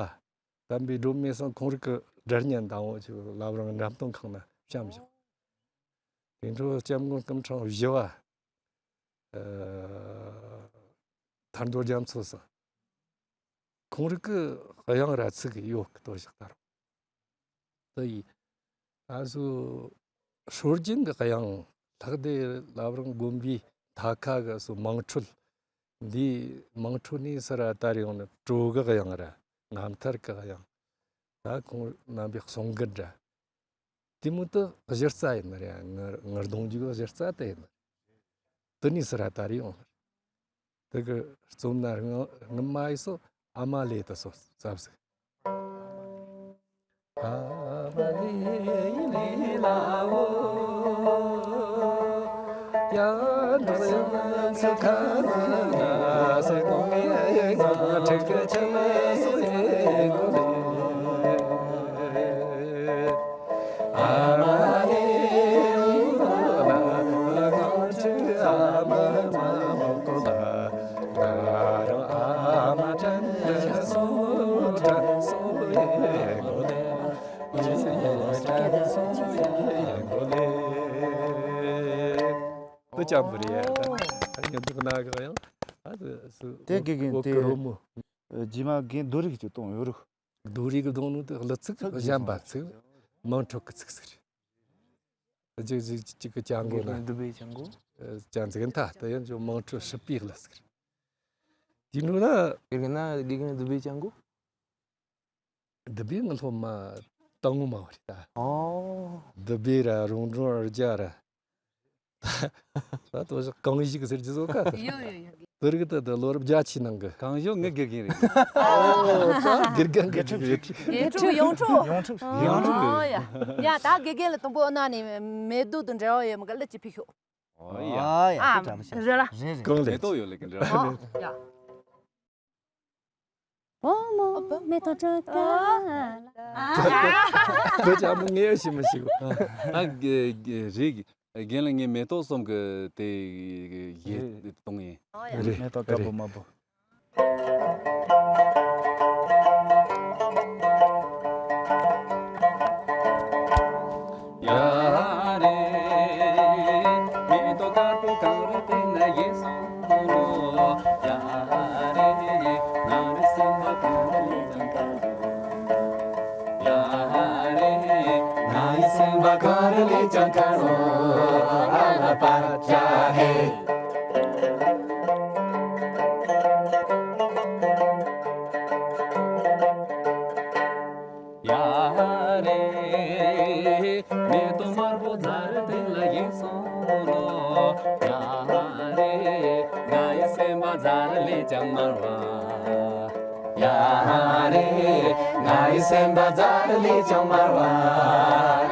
དམ་པའི་སྒྲོལ་མའི་གསུང་ཁོང་རང་གི་སྒྲ་སྙན་དང་པོ་ཅིག་བླ་བྲང་འགྲེམས་སྟོན་ཁང་ན་བཤམས་བཞག་དེ་འཕྲོ་སྐྱབས་མགོན་སྐུ་ཕྲེང་བཞི་པ་ཨ་ཐར་མདོ་རྒྱ་མཚོ་ཟེར། ཁོང་རང་གི་དབྱངས་ར་ཚིག་ཡོད་གི་ལྟོས་ཤིག་ད་རུང་། དེ་ཡིས་ཨ་སུ་སྲོལ་རྒྱུན་གྱི་དབྱངས་ལྷག་དེ་བླ་བྲང་དགོན་པའི་མཐའ་ཁ་གི་སུ་དམངས་ཁྲོད། འདིའི་དམངས་ཁྲོད་ནས་ཚུར་དར་ཡོང་ནས་བྲོ་གི་དབྱངས་ར་རྣམ་ཐར་གྱི་དབྱངས། ད་ཁོང་རྣམ་པའི་གསུང་གི་འདྲ། དེ་མོ་དེ་གཞི་རྩ་ཡིན་ནི་རེད། ངར་ངར་གདོང་རྒྱུག་གི་གཞི་རྩ་དེ་ཡིན་ནི་རེད། དེ་ནས་ཚུར་དར་ཡོང་ནི་རེད། དེ་གི་རྩོམ་ན་སྔ་སྔ་མ་ཡི་སོ་ཨ་མ་ལེ་དེ་སོ་ཙབ་ཟིག་ཨ་མ་ལེ་ལེ་ལ་འོ། ཡ་འདྲ་ཡང་ཚ་ཁ་ན་ན་སེ་གོ་ངེ་ང་ཁྲིག་གི་ཆ་ལ་སོ་ཡེ་གོ་ལེ། དེ་དེ་དགེ་རྒན་དེ་རྗེས་མ་རྒན་རྡོ་རིག་ཅིག་གཏོང་ཡོད་རུ། རྡོ་རིག་གི་གདོང་ནི་དེ་གླུ་ཚིག་གཞན་པ་ཚིག་མང་ཕྲུག་གི་ཚིག་ཟེར། གཅིག་གཅིག་གཅིག་གི་ཅང་གོ་ན། དུ་བའི་ཅང་གོ། ཅང་ཚིག་མཐའ་དེ་ཡང་ཅུང་མང་ཕྲུག་ཧྲིལ་པོའི་གླུ་ཚིག་རེད། དེ་འདྲ་ན། དེ་གི་ན་དགེ་རྒན་དུ་བའི་ཅང་གོ། དུ་བའི་ངི་སློབ་མ་དང་ངོ་མ་བ་རེད་ད། ཨོ། དུ་བའི་ར་རོང་འབྲོག་རྒྱ་ར། ད་དོ་ཞག་གང་ཞིག་ཟེར་གྱི་བཟོ་ཀ་ཟེར། ཡོ་ཡོ་ཡོ། དེ་རིགས་ད་ད་ལོ་རབས་བརྒྱད་ཅུའི་ནང་གི། གང་ཞོག་ངི་དགེ་རྒན་རེད། ཨོ་ད་དགེ་རྒན་གི་དགེ་ཕྲུག་ཡོངས་གྲུབ། ཡོངས་གྲུབ། ཡོངས་གྲུབ། ཨོ་ཡ། ཡ་ད་དགེ་རྒན་ལ་དང་པོ་ཨ་ན་ནས་མེ་ཏོག་དང་འབྲེལ་བ་ཡོད་མ་ག་ལ་ཅི་ཕི་ཤོག་ཨོ་ཡ། ཨ་ཡ། ཨ་དེ་བཀྲ་མི་ཤིས། རེད་ལ། རེད་རེད། གང་ལས། མེ་ཏོག་ཡོད་ལ་གི་འདྲ། ཨོ་ཡ། བུ་མོ་མེ་ཏོག་སྤྲོ་དཀར་ལ། བུ་ཅག་མོ་ངས་ཡོད་ཤི་མི་ཤི་གོ། ད་རེད། རྒན་ལ་ངས་མེ་ཏོག་གསུམ་གི་དེ་ཡེ་གཏོང་ཡིན། རེད། མེ་ཏོག་དཀར་པོ་དམར་པོ། ཡ་རེ། མེ་ཏོག་དཀར་པོ་གངས་རི་སྟེང་ན་ཡལ་སོང་ལོ། ཡ་རེ། ང་རའི་སེམས་པ་གངས་རི་ལས་ཀྱང་དཀར་ལོ། ཡ་རེ། ང་ཡི་སེམས་པ་གངས་རི་ལས་ཀྱང་དཀར་ལོ། ཨ་ལ་པ་ཅ་ཧེ། ཡ་རེ། མེ་ཏོག་དམར་པོ་རྫ་རི་སྟེང་ལ་ཡལ་སོང་ལོ། ཡ་རེ། ང་ཡི་སེམས་པ་རྫ་རི་ལས་ཀྱང་དམར་བ། ཡ་རེ། ང་ཡི་སེམས་པ་རྫ་རི་ལས་ཀྱང་དམར་བ།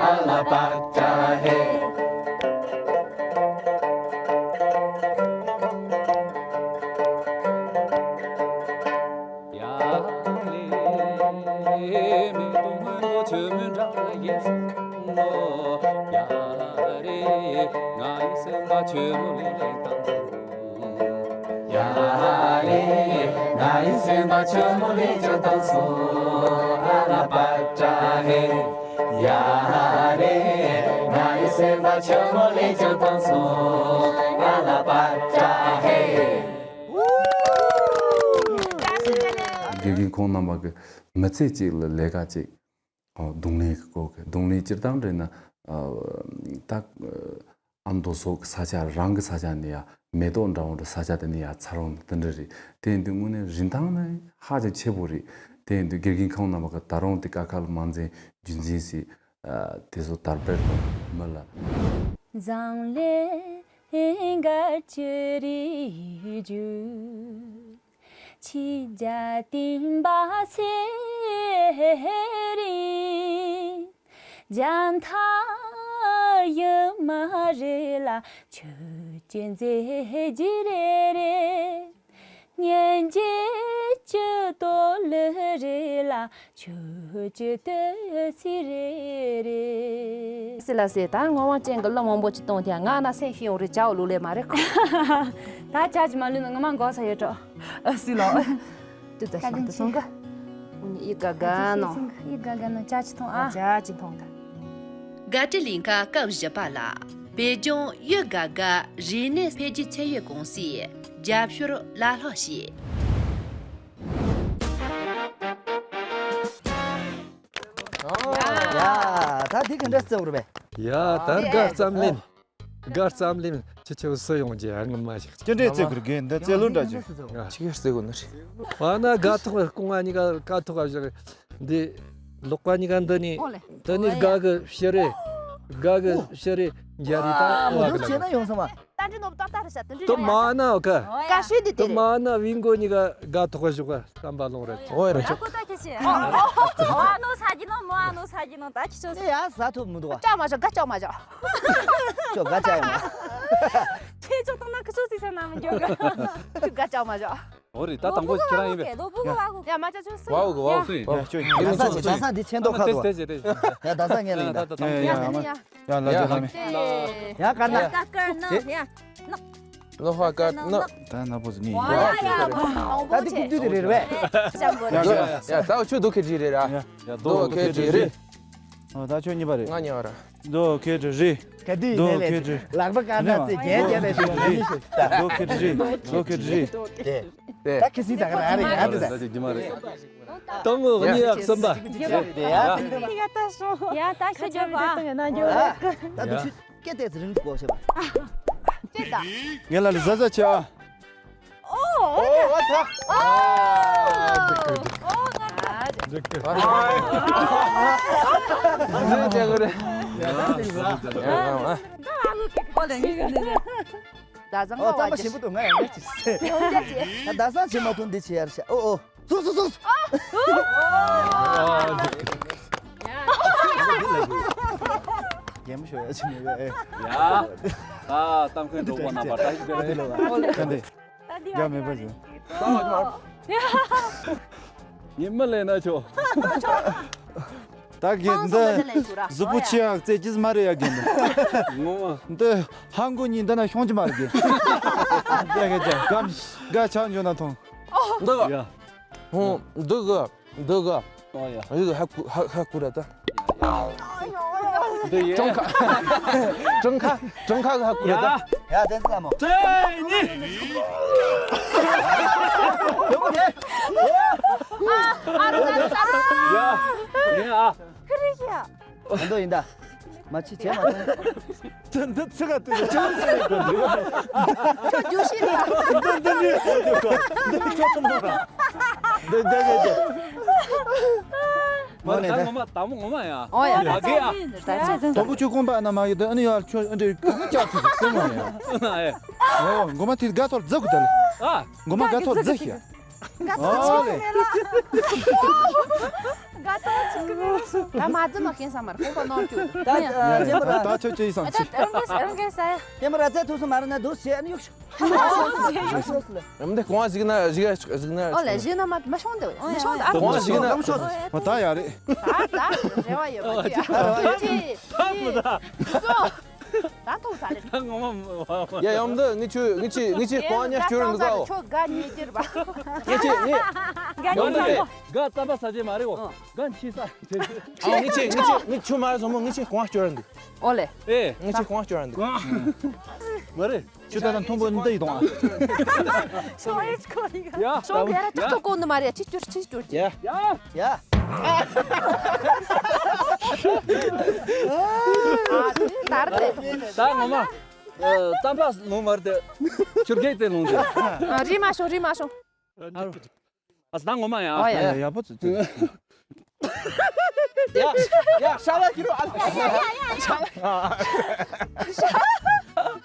ཨ་ལ་པ་ཅ་ཧེ། ཡ་ལེ། མེ་ཏོག་སྔོན་པོ་ཆུ་མོའི་འགྲམ་ལ་ཡལ་སོང་ལོ། ཡ་རེ། ང་ཡི་སེམས་པ་ཆུ་མོ་ལས་ཀྱང་དྭངས་སོང་། ཡ་རེ། ང་ཡི་སེམས་པ་ཆུ་མོ་ལས་ཀྱང་དྭངས་སོང་། ཨ་ལ་པ་ཏྲ་ཧེ། ཡ་རེ། ང་ཡི་སེམས་པ་ཆུ་མོ་ལས་ཀྱང་དྭངས་སོང་། ཨ་ལ་པ་ཏྲ་ཧེ། དགེ་རྒན་ཁོང་རྣམ་པ་གི་མི་ཚེ་གཅིག་ལ་ལས་ཀ་གཅིག་ཨོ། རྡུང་ལེན་གྱི་སྐོར་གྱི། རྡུང་ལེན་སྤྱིར་བཏང་འདྲ་ན། ཨ། ད་ཨ་མདོ་སོག་གི་ས་ཆ་རང་གི་ས་ཆ་ནས་ཡ་མེ་ཏོག་འདྲ་བོ་འདྲ་ས་ཆ་དེ་ནས་ཡ་འཚར་འོང་ནི་དེ་འདྲ་རེད། དེ་ཡིན་དུས་དངོས་གནས་རིན་ཐང་ནི་ཧ་ཅང་ཆེ་པོ་རེད། དེ་ཡིན་དུས་དགེ་རྒན་ཁོང་རྣམ་པ་གི་ད་རུང་དེ་ཀ་ཁ་ལ་མ་འཛིན་རྒྱུན་འཛིན་སྲིད། ཨ། དེ་ཚོ་དར་སྤེལ་དང་མི་ལ། ཛང་ལེ་གར་ཅི་རི་ཇུ། ཆི་ཇ་ཏིང་བ་སེ་རི། ཇན་ཐ་ཡི་མ་རེ་ལ་ཆུ་ཅི་མཛེས་ཇི་རེ་རེ། ཉན་ཇི་ཅི་ཏོ་ལི་རེ་ལ་ཆུ་ཅི་ཏོ་སི་རེ་རེ། སི་ལ་སེ་ད་ངོ་བོ་ཅན་གི་གླུ་མང་པོ་ཅིག་གཏོང་དེ་ང་ན་སེམས་ཤི་ཡོང་རེ་ཅའོ་ལུ་ལེ་མ་རེ་ཁོ། ད་ཅ་ཅི་མ་ལུས་ན་ངོ་མ་འགོག་ས་ཡོད་འགྲོ། ཨ་སི་ལོ། དུ་ད་ཤིང་དུ་སོང་ག་ཨུ་ནི་ཡི་ག་ག་ནོ། ཡི་ག་ག་ནོ་ཅ་ཅི་ཐོང་ཨ། ཅ་ཅི་ཐོང་ག་དགའ་སྤྲོའི་གླིང་ག་སྐབས་བཞི་པ་ལ། བོད་ལྗོངས་ཡུལ་དགའ་དགའ་རིག་གནས་འཕེལ་རྒྱས་ཚད་ཡོད་ཀུང་སིའི་རྒྱབ་སྐྱོར་ལ་ལྷག་བྱས། ཡ། ད་འདི་ག་འདྲ་རྩེ་བར་བས། ཡ། ད་དགའ་ཙམ་ལེན། དགའ་ཙམ་ལེན། ཁྱེད་ཆོ་སུ་ཡོང་རྒྱུ་ཨ་ངོ་མ་ཞིག་ཅི་འདྲས་རྩེ་དགོས་རྒན་འདི་རྩེ་ལོ་འདྲ་ཅིག་ང་ཅི་ག་རྩེ་དགོས་ནི་རེད། ཨ་ན་དགའ་ཐོག་སྐུ་ང་གཉིས་ཀ་དགའ་ཐོག་ག་བཞག་འདི་ལོག་པ་གཉིས་ཀ་འདི་ནི་ཨོ་ལེ། འདི་ནི་དགའ་གི་ཕྱི་རེད། དགའ་གི་ཕྱི་རེད་འཇའ་རིས་ད་ཨ་མོ་བ་གི་ལ་ད་ཆེ་ན་ཡོང་ས་མ། ད་འདྲི་ནོ་ཏག་ཏག་རེད་ཤ་དེ་འདྲི་དུ་མ་ན་ཨོ་ཀ་ཀ་ཤོད་དེ་དེ་དུ་རེད། མ་ན་བིང་གོ་གཉིས་ཀ་དགའ་ཐོག་ག་བཞག་ག་བསམ་པ་ལོང་རེད། ཨོ་རེད། ཨ་ཁོ་ད་ཁྱེད་ཆེ། ཨ་ནོ་ས་ཀྱི་ནོ་མོ་ཨ་ནོ་ས་ཀྱི་ནོ་ད་ཁྱེད་ཆོ་ཨེ་ཡ་ཟ་ཐུབ་མི་འདུག་ཅག་མ་ཞོག་ག་ཅག་མ་ཞོག་ཅོ་ག་ཅག་ཡོང་། ཁྱེད་ཆོ་ཏང་ན་ཁྱེད་ཆོ་སི་ས་ན་མི་འགྱོ་ག་ཅག་ཅག་མ་ཞོག་ཨོ་རེད། ད་དང་པོ་ཁྱེད་རང་ཡིན་པས། ལོ་བུ་ག་བ་གོ་ཡ་མ་ཅག་ཆོ་སི་བ་གོ་བ་གོ་སི་ཡ་ཆོ་ཡ་ད་ས་ཆེ་ད་ས་འདི་ཆེན་ཏོ་ཁ་ཏོ། ཡ་ད་ས་ངན་ལ་ཡིན་ད། ཡ་ལ་ཇོ་ལ་མེ། ཡ་ཀར་ན། ད་ཀར་ན་ཡ། ལོ་ཧ་ཀར་ན། ད་ན་པོ་ཟི་ནི། ད་འདི་ཀུ་དུ་རེ་རེ་བས། ཡ་ད་ཆུ་དུ་ཁེ་ཅི་རེ་ར། ཡ་དོ་ཁེ་ཅི་རེ། ཨོ་ད་ཆོ་གཉིས་པ་རེད། ང་གཉིས་པ་ར། དོ་ཁེ་ཅི་རེ། ག་དུས་ནས་ལས་ལག་པ་ཀར་ན་ཙེ་རྒྱན་རྒྱན་ལས་ཤིག་ནི་ཤིག་དོ་ཁེ་ཅི་རེ། དོ་ཁེ་ཅི་རེ། ད་ཁེ་སི་ད་ག་ར་རེ་ཡ་དེ་ད། ཏང་ངོ་གཉིས་ཡག་གསུམ་པ། ཡ་ད་ཤི་རྒྱབ་པ། ཡ་ད་ཤི་རྒྱབ་པ། ད་འདུག་ཤི་སྐད་ཏེ་ཚི་རིང་གོ་ཤེས་པ། ཅེ་ད། ངེད་ལ་ལ་ཟ་ཟ་ཆེ་བ། ཨོ་ཨོ་ཨོ་ད། ཨོ་ཨོ་ང་། ཟ་ཟ་ཆེ་གོ་རེ། ད་ཟང་ཨོ་ཙམ་པ་ཞིམ་པོ་འདུག་ང་ཡང་ངས་ཅི་ཟེར། ད་ཟང་ཆེ་མ་ཐུང་འདི་ཆེ་ཡར་ཤ་ཨོ་ཨོ། སུག་སུག་སུག་རྒན་མོ་ཤོ་ཡ་ཆི་མོ་ཡ་ཨེ། ཡ། ད་གཏམ་མཁན་གྲོགས་པོ་རྣམ་པ་ད་ཞིག་རེད། ལོ་ལ་ཁ་འདི་རྒྱ་མེད་པ་ཞིག་ཉི་མ་ལས་ན་ཆོ། ད་གི་འདི་གཟུགས་པོ་ཆེ་ཡག་རྩེ་ཅིས་མ་རེད་ཡ་རྒན་འདི། ངོ་མ། འདི་ཧང་གོ་གཉིས་འདི་ན་ཤོང་ཅི་མ་རེད་རྒན། རྒྱ་ག་རྒྱ་གམ་ག་ཆག་འཇོ་ན་ཐོང་། འདི་ག་ཡ། ཧུང་། འདི་ག་འདི་ག་ཨོ་ཡ། འདི་ག་ཧ་ཀུ་ཧ་ཧ་ཀུ་ར་ད། འདི་ཡ། ཀྲང་ཁ་ཀྲང་ཁ་ཀྲང་ཁ་ག་ཧ་ཀུ་ར་ད། ཡ་ཡ་དེ་ཚ་མོ། ཙེ་ནི། ཡོ་གེ་ཨ་ར་ད་ཡ། ཡ་ཨ། ཁི་རི་ཡ། ཨ་འདོ་ཡིན་ད། མ་ཕྱི་བྱས་མ་ཐོན། འདི་འདི་ཚིག་ག་དུས་ཚོད་ཅི་ཟེར་གི་འདུག་ཁྱོད་རྒྱུ་ཤེས་རེད། འདི་འདི་ནི་འདི་ཁྱོད་ཐུམ་ཐུམ་ར། འདི་འདི་འདི་འདི། མ་ནས་ད་ད། ངོ་མ་ད་མོ་ངོ་མ་ཡ། ཨོ་ཡ། ཨ་གེ་ཡ། ད་ཚེ་ཚེ་དང་པོ་ཆུ་ཁོང་པ་ན་མ་ཡོད་དུ་ཨ་ནི་ཡ་ཁྱོད་ཨ་འདྲེ་གང་ཅག་ཐུག་སེ་མ་ཡ། ཨ་ཡ། ཨོ་ངོ་མ་དེ་དགའ་ཐོར་རྫི་གུ་ད་ལེ། ཨ། ངོ་མ་དགའ་ཐོར་རྫི་ཤི་ཡ། དགའ་ཐོག་ཅིག་གི་མེད་ལ། དགའ་ཐོག་ཅིག་གི་མེད་ལ། ད་མ་རྫུན་ནོ་ཁེན་ས་མར་ཁོང་པ་ནོར་ཀྱུ། ད་ཡ་ཅེ་མ་ར། ད་ཆོ་ཅེ་ཡི་སང་ད་ཆི། རང་གེ་རང་གེ་ས་ཡ། ཅེ་མ་ར་ཙེ་ཐུག་སུ་མ་ར་ན་དུ་ཤེ་ཨ་ནི་ཡུག་ཤུ། ཨ་མ་དེ་གོང་ཞིག་ན་ཞིག་ཞིག་ན། ཨོ་ལེ་ཞིག་ན་མ་མ་ཤོང་དེ་མ་ཤོང་ད། གོང་ཞིག་ན། མ་ད་ཡ་རེད། ད་ད་རེ་བ་ཡོད་པ་ཅི། ད་ཐུག་ས་རེད། ད་ངོ་མ་བ་བ། ཡ་ཡོམ་འདི་ངི་ཆུ་ངི་ཆི་ངི་ཆི་ཀོང་ཉ་སྐྱུར་འདུག་གའོ། ཁྱོད་ག་ཉེ་ཅིར་བ། ངི་ཆི་ངི། ཡོམ་འདི་ག་རྩམ་པ་ཟ་ཅེ་མ་རེད་འོ། ག་འཆི་ས། ཨ་ངི་ཆི་ངི་ཆི་ངི་ཆུ་མ་རེད་སོང་མོ་ངི་ཆི་ཀོང་སྐྱུར་འདུག་ཨོ་ལེ། ཨེ། ངི་ཆི་ཀོང་སྐྱུར་འདུག་མ་རེད། ཆུ་ད་དང་ཐུང་པོ་འདི་ཡི་དོང་ཨ། ཤོ་ཨེ་ཁོ་ཡི་ག་ཡ། ཤོ་ཡ་ར་ཅག་ཅག་ཀོ་ནི་མ་རེད་ཅི་སྐྱུར་ཅི་སྐྱུར་ཅི། ཡ། ཡ། ཡ། ཨ་དེ་ད་རེད། ད་ངོ་མ། ཨ། རྩམ་པ་ལོང་མར་དེ། ཆུར་གེགས་དེ་ལོང་དེ། ཨ་རི་མ་ཤོང་རི་མ་ཤོང་། ཨ་རོ། ཨ་ད་ངོ་མ་ཡ། ཨོ་ཡ། ཡ་ཡ་པོ་ཙི་ཙི། ཡ་ཡ་ཤ་བ་ཁྱི་རོ་ཨ།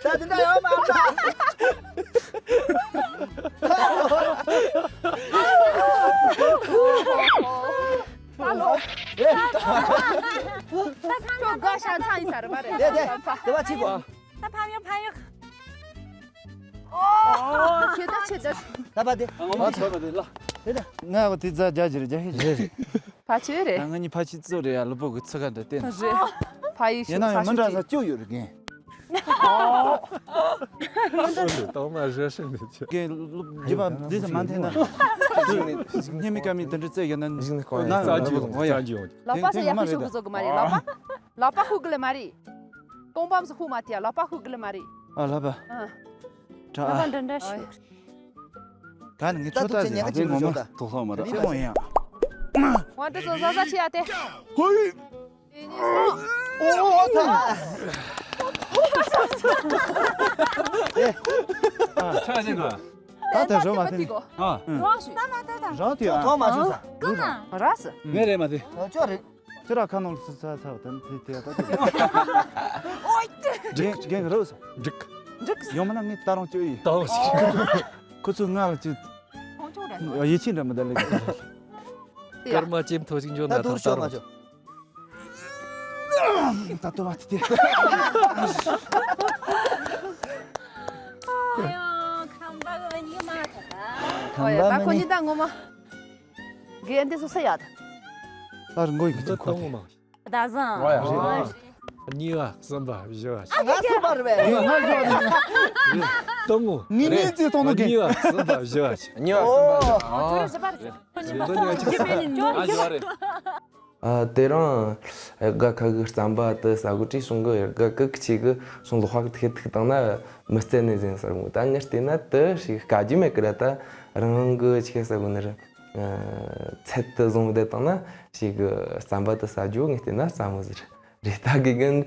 ད་དེ་འདྲ་ཡོད་མ་ཨ། ཨ་ལོ། ཁྱོད་དགའ་ཤ་ཚ་ཡིན་ས་རེད་མ་རེད། དེ་དེ་དེ་བ་ཅི་གོ། ད་ཕམ་ཡོང་ཕམ་ཡོང་། ཨོ། ཁྱེད་ད་ཁྱེད་ད། ད་པ་དེ། ཨ་ངོ་མ་ཚོད་པ་དེ་ལ། དེ་ད། ང་གོ་དེ་ཛ་རྒྱ་ཇིར་རྒྱ་ཧེ་རེད། ཕ་ཆོས་རེད། ང་ནི་ཕ་ཆི་ཙོ་རེད་ཡ་ལུ་པོ་གི་ཚི་ག་འདྲ་བསྟན། རེད། ཕ་ཡི་ཡིན་ན་ཡང་མི་འདྲ་ས་བཅུ་ཡོད་རེད་གན། ཏོག་མ་རེ་ཧྲེང་འདི་ཆེ། རྒན་རྒྱུད་པ་འདི་ཙམ་མ་འཐེན་ན། སྙན་མི་ཀ་མི་དེ་འདྲ་བཙལ་ཡོད་ན། གཞིགས་ནས་ཤོག་ཡ། ན་རྩ་འཇུ་ཡོང་། ཡ། རྩ་འཇུ་ཡོང་། ལག་པ་སོ་ཡག་པོ་ཞིག་བཟོ་གི་མ་རེད། ལག་པ། ལག་པ་ཧུ་གི་ལ་མ་རེད། གོང་པམ་སོ་ཧུ་མ་ཐེ་ཡ། ལག་པ་ཧུ་གི་ལ་མ་རེད། ཨ། ལག་པ། ཨ། ད་ལག་པ་འདྲ་འདྲ་ཞིག་ག་ནས་ངས་ད་ཚོད་ལྟ་ཟེར་ཡག་དེ་ངོ་མ་ཐོག་ཐོག་མ་ར། དེ་མོ་ཡིན་ཡང་། ཝང་ཀྲི་ཙོ་ཟ་ཟ་ཆི་ཡ་དེ། ཧོ་ཡི། དེ་ནས་སོ། ཨོ་ཨོ་ཐ། ཨེ། ཨ། ཆ་ཞིག་ག་ད་དེ་རོ་མ་དེ། ཨ། རོགས་ཞུ། རོགས་དེ་ཨ། ཐོག་མ་བྱུང་ས། ཀུན་ན། ར་སི། ངས་རེད་མ་དེ། ཨོ་ཅོ་རེད། ཅི་ར་ཁ་ནང་ལ་སི་ཚ་ཚ་བ་དེ་དེ་དེ་ད་དེ། ཨོ་ཡི། རྒན་རྒན་རོ་སི། འགྲིག་འགྲིག་ཡོང་མ་ན་ངས་ད་རུང་ཅོ་ཡི། ད་རུང་ཅོ། ཁོ་ཚོ་ང་ལ་ཅི། ཁོང་ཆུང་རེད། ཡིད་ཆེས་འདྲ་མི་ད་ལེ། སྐར་མ་ཅེམ་ཐོ་ཞིག་འཇོག་ན་ད་ད་ད་རུང་ཅོ། ད་ལྟོ་བ་དེ་དེ། ཨོ་ཡ། ཁམས་པ་གི་མི་མ་ཐག་ད། ཨོ་ཡ། ད་ཁོ་གཉིས་ད་ངོ་མ། དགེ་འདི་སུ་སུ་ཡ་ད། ཨར་མགོ་ཡི་གི་འདི་ཁོ་གཏོང་ངོ་མ། ད་བཟང་། ཨོ་ཡ། གཉིས་པ་གསུམ་པ་བཞི་པ། ང་གསུམ་པ་རེད་པས། ང་གསུམ་པ་རེད། གཏོང་ངོ་། ངའི་མིང་ཅིག་གཏོང་ནོ་གི། གཉིས་པ་གསུམ་པ་བཞི་པ། གཉིས་པ་གསུམ་པ་རེད། ཨོ། ཁྱོད་རང་བཞི་པ་རེད། ཨ་བཞི་པ་རེད། ཨ་དེ་རིང་དགའ་ཁ་གི་རྩམ་པ་དེ་ཟ་གོ་དྲིས་སོང་གི། དགའ་ཁ་གི་ཆེ་གི་སོང་ལོ་ཧ་གི་ཐིག་ཐིག་བཏང་ན་མི་བརྩད་ནས་ཟིན་ཟེར་གོ། ད་ངས་བལྟས་ན་དེ་ཞིག་དཀའ་རྒྱུ་མེད་གི་ར། ད་རང་གི་ཆེ་ཟ་གོ་ནི་རེད། ཚད་དུ་བཟུང་བསྡད་བཏང་ན་ཞིག་གི་རྩམ་པ་དེ་ཟ་རྒྱུ་ངས་བལྟས་ན་རྩ་མོ་ཟིག་རེད། ད་དགེ་རྒན་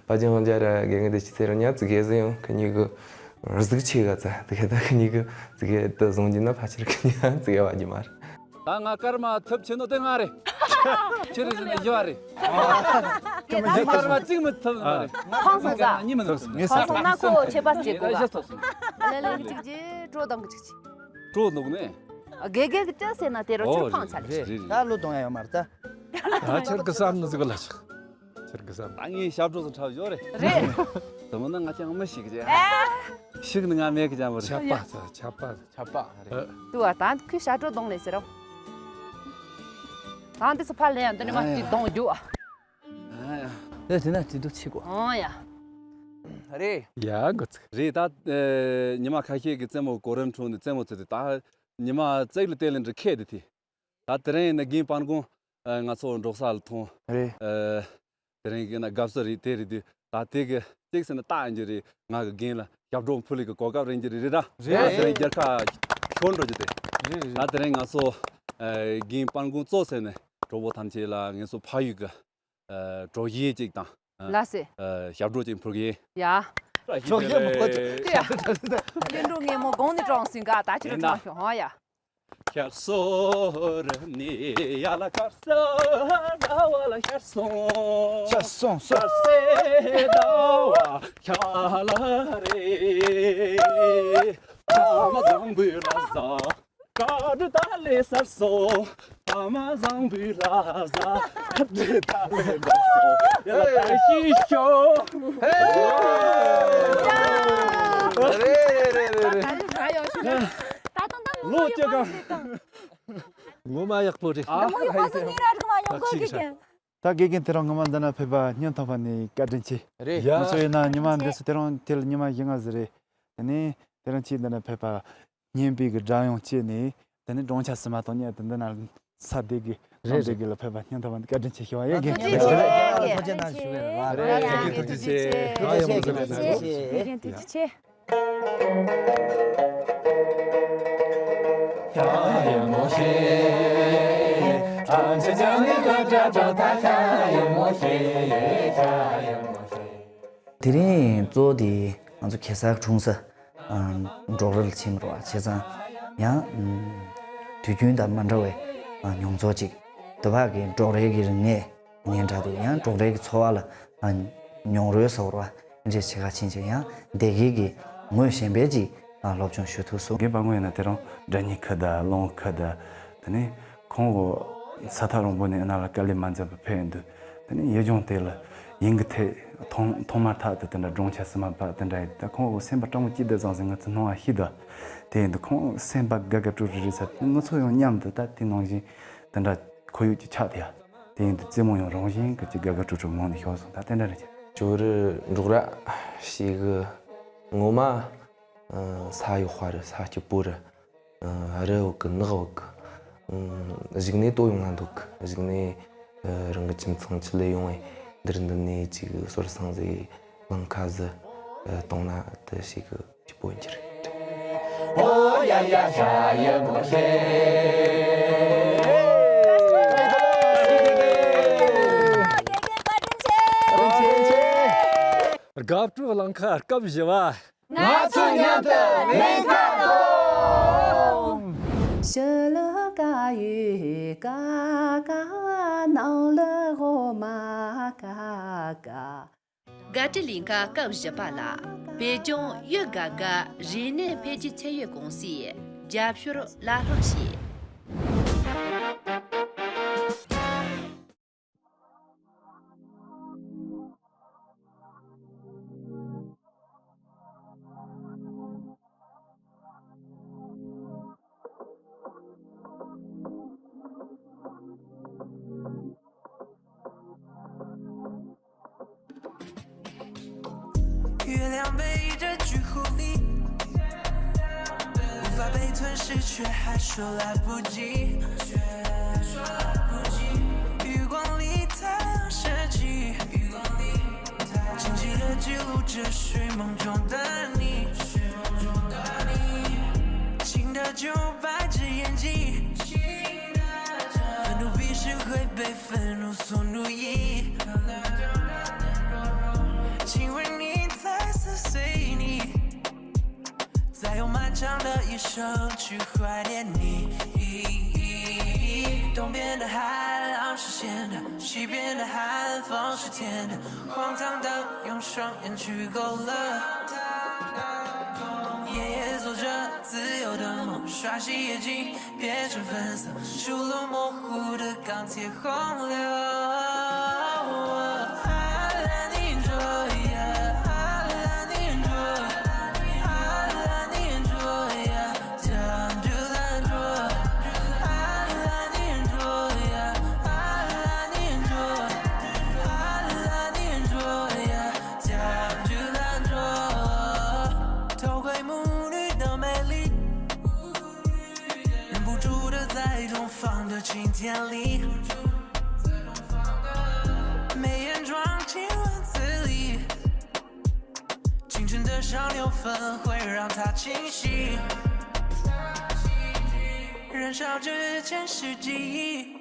པ་ཅན་ཧོང་རྒྱ་ར་དགེ་རྒན་དེ་ཅི་ཚེ་རང་ཉག་ཙི་གེ་ཟིག་ཡང་ཁི་གཉིས་གི་གཟུགས་ཆེ་ག་ཙ་དེ་ག་ད་ཁི་གཉིས་གི་ཙི་གེ་དེ་བཟུང་རྒྱུ་ན་ཕལ་ཆེར་ཁི་གཉིས་ཙི་གེ་བ་རྒྱུ་མ་རེད། ད་ང་སྐར་མ་ཐུབ་ཆེ་ནོ་དེ་ང་རེད། ཁྱེད་རེད་ཟེར་ན་བཞི་བ་རེད། ངས་སྐར་མ་གཅིག་མི་ཐུབ་ནི་མ་རེད། ཕངས་སོང་ས། གཉིས་མི་ཐུབ་སོང་། ཕངས་སོང་ན་ཁོ་ཆད་པ་བྱེད་དགོས་ག་བཞི་ཐུབ་སོང་། ལེ་ལེ་གཅིག་རྗེས་གྲོ་དང་གི་གཅིག་རྗེས། གྲོ་འདུག་ནས། དགེ་རྒན་གྱི་ཅི་ཟེར་ན་དེ་རུ་ཨོ་ཁྱོད་ཕངས་ཚར་རེད། རེད་རེད། ད་བློ་གཏོང་ཡ་ཡོད་མ་རེད་ད། ད་ཁྱེད་ཀྱི་བསམ་ནི་ཟིག་ལ་ཆགས། ཁྱེད་ཀྱི་བསམ། ད་ངས་ཞབས་བྲོ་ཟིག་འཁྲབ་ཡོད་རེད། རེད། དེ་མིན་ན་ང་ཅང་མི་ཤིག་ཅེ། ཤིག་ནི་ང་མེད་གི་ཅང་མ་རེད། ཆད་པ་ཚ་ཆད་པ་ཚ། ཆད་པ་རེད། ཏུ་བ་ད་ཁོས་ཞབས་བྲོ་གཏོང་ལེ་ཟེར་རོ། ད་འདི་ཚོ་ཕར་ལེན་ཡ་འདི་ནི་མ་ཅིག་གཏོང་རྒྱུ་ཨ། ཨ་ཡ། ཨེ་དེ་ན་དེ་འདུག་ཆེ་གོ། ཨོ་ཡ། རེད། ཡ་འགོ་ཚུགས། རེད་ད། ཉི་མ་ཁ་ཤས་ཀྱི་རྩེད་མོ་གོ་རིམ་ཁྲོད་ནས་རྩེད་མོ་རྩེ་དུས་ད། ཉི་མ་རྩེག་ལ་བལྟས་ལེ་འདྲི་ཁད་དེ་དེ། ད་དེ་རིང་ཡིན་ན་རྒན་པན་ཀོང་། ང་ཚོ་འབྲོག་ས་ལ་ཐོང་། རེད། དེ་རིང་གི་ན་དགའ་བསུ་རེད་དེ་རེད་དུས་ད་དེ་གི་གཅིག་ཟེར་ན་རྟགས་ཡིན་རྒྱུ་རེད། ང་གི་རྒན་ལ་ཞབས་བྲོ་ཕུལ་ལེ་གི་གོ་སྐབས་རིན་རྒྱུ་རེད་རེད་ད། རེད། དེ་རིང་རྒྱལ་ཁ་ཤོར་འགྲོ་རྒྱུ་དེ། རེད་རེད། ད་དེ་རིང་ང་ཚོ་རྒན་པན་ཀོང་གཙོ་ཟེར་ནས་གྲོགས་པོ་ཐམས་ཅད་ལ་ངེད་ཚོ་ཕ་ཡུལ་གི་གྲོགས་གཞས་གཅིག་དང་། ལ་སེ། ཞབས་བྲོ་གཅིག་ཕུལ་གི་ཡིན། ཡ། གྲོགས་གཞས་མོ་གོ་ཅིག་ཡ། ལེན་འགྲོ་ངས་མོ་དགོང་ནས་དྲངས་ཟིན་ག་ད་ཁྱེད་རང་དྲངས་ཤོག་ཧང་ཡ། ཤར་སོ་རི་ནས་ཡ་ལ་ཁར་སོ་ཟླ་བ་ལ་ཤར་སོང་། ཤར་སོང་སོ། ཤར་སེ་ཟླ་བ་ཤར་ལ་རེ། ཐ་མ་བཟང་པོའི་ལ་ཟ། ཀ་དྲི་ད་ལེ་སར་སོ། ཐ་མ་བཟང་པོའི་ལ་ཟ། ཀ་དྲི་ད་ལེ་སར་སོ། ཡ་ལ་ད་ཤི་ཤོ། ཧེ། རེད་རེད་རེད་རེད། ད་ལོ་བཅུ་གང་། ངོ་མ་ཡག་པོ་རེད། ཨ། ངོ་མ་ཡག་པོ་རེད། ད་དགེ་རྒན་དེ་རིང་ངོ་མ་འདི་ན་ཕེབས་པ་སྙིང་ཐག་པ་ནས་བཀའ་དྲིན་ཆེ། རེད། ང་ཚོ་ཡིན་ན་ཉི་མ་འདི་ཚོ་དེ་རིང་དེ་ལ་ཉི་མ་བཞི་ལྔ་ཟིག་རེད། དེ་ནས་དེ་རིང་ཁྱེད་འདི་ན་ཕེབས་པ་སྙན་པའི་གི་སྒྲ་དབྱངས་བཅས་ནས་དེ་ནས་སྦྲང་ཆར་སིལ་མ་དང་མཉམ་དུ་འདི་ན་ས་དེ་གི་རེད་རེད། དེ་གི་ལ་ཕེབས་པ་སྙིང་ཐག་པ་ནས་བཀའ་དྲིན་ཆེ་ཞུ་བ་ཡིན། རྒན་ཐུགས་རྗེ་ཆེ། ཐུགས་རྗེ་ཆེ། ཐུགས་རྗེ་ཆེ། ཐུགས་རྗེ་ཆེ། ཨ་ཡ་མོ་ཟེར་ལ་ཐུགས་རྗེ་ཆེ། ཐུགས་རྗེ་ཆེ། དེ་རིང་གཙོ་བོ་དེ་ང་ཚོ་གེ་སར་འཁྲུངས་ས་འབྲོག་རི་ལ་ཕྱིན་པ་རེད་བ། བྱས་ཙང་ཡང་དུས་རྒྱུན་དང་མ་འདྲ་བའི་མྱོང་ཚོར་ཅིག་འདི་བར་གྱི་འབྲོག་རིའི་རིག་གནས། སྙན་གྲགས་འདུག་ཡང་འབྲོག་རིའི་གི་འཚོ་བ་ལ་མྱོང་རོལ་ཟེར་བ་འདི་འདྲ་བྱེད་ག་ཕྱིན་བྱས་ཡང་སྡེ་དགེ་གི་ངོས་གཞན་པའི་ཅིག་སློབ་སྦྱོང་ཞུ་ཐུབ་སོང་། རྒན་པ་ངོས་ཡིན་ན་དེ་རིང་སྒྲ་སྙན་ཁུལ་དང་ལུང་ཁུལ་དང་དེ་ནས་ཁོང་གི་ས་ཐག་རིང་པོ་ནས་ཨ་ན་ལ་དཀའ་ལས་མ་འཛེམས་པར་ཕེབས་ཡོང་དུས་དེ་ནས་ཡུལ་ལྗོངས་དེ་ལ་ཡིན་གི་ཐད་ཐོག་མཐའ་མར་ཐག་ཏུ་དེ་འདྲ་སྦྲང་ཆར་སིལ་མ་འབབ་དེ་འདྲ་ཡིན་དུས་ད་ཁོང་གི་སེམས་པ་སྤྲང་པོ་སྐྱིད་དེ་བཟང་ཟིག་ང་ཚོ་སྣང་བ་ཤེས་དུས་དེ་ཡིན་དུས་ཁོང་སེམས་པ་དགའ་དགའ་སྤྲོ་སྤྲོ་རེད་ས་ང་ཚོ་ཡང་མཉམ་དུ་ད་དེ་ནང་བཞིན་དེ་འདྲ་ཁོར་ཡུག་ཅིག་ཆགས་ཐལ། དེ་ཡིན་དུས་རྩེད་མོ་ཡང་རང་བཞིན་གྱི་ཅིག་དགའ་དགའ་སྤྲོ་སྤྲོ་ངང་ནས་ཤོར་སོང་། ད་དེ་འདྲ་རེད་ཀྱང་ ཇོ་རུ་འབྲོག་ར་ཞིག་གི་ངོ་མ་ས་ཡག་པ་རེད། ས་སྐྱིད་པོ་རེད། རི་ཡོད་གི། ནགས་ཡོད་གི། གཞུག་ནས་ལྟོ་ཡོང་ན་འདོད་གི། གཞུག་ནས་རང་གི་ཁྱིམ་ཚང་ཆེད་ལས་ཡོང་བའི་འདིར་འདི་ནས་ཅིག་སོར་སང་ཟིག་ལང་ཁ་ཟིག་གཏོང་ན་དེ་ཞིག་གི་སྐྱིད་པོ་ཡིན་གྱི་རེད། ཨོ་ཡ་ཡ་ཤ་ཡི་མོ་ཤེ། དགའ་སྤྲོའི་གླིང་ག་སྐབས་བཞི་བ། ང་ཚོ་མཉམ་དུ་གླིང་ག་གཏོང་། ཞི་ལི་ཀ་ཡོད་ཀ་ཀ། ནང་ལི་འོ་མ་ཀ་ཀ། དགའ་སྤྲོའི་གླིང་ག་སྐབས་བཞི་པ་ལ། བོད་ལྗོངས་ཡུལ་དགའ་དགའ་རིག་གནས་འཕེལ་རྒྱས་ཚད་ཡོད་ཀུང་སིས་རྒྱབ་སྐྱོར་ལག་ལེན་བྱས། 月亮背着巨狐狸，无法被吞噬，却还说来不及。余光里太阳升起，清晰地记录着睡梦中的你。新的旧白纸眼镜，愤怒笔试会被 愤怒所奴役。请为你再次随你，再用漫长的一生去怀念你。东边的海浪是咸的，西边的寒风是甜的，荒唐的用双眼去勾勒。夜夜做着自由的梦，刷洗眼睛， 变成粉色，数落模糊的钢铁洪流。偷窥母女的美丽， 忍不住的在东方的晴天里，眉眼装进文字里。清晨的小牛粪会让它清醒，燃烧着前世记忆，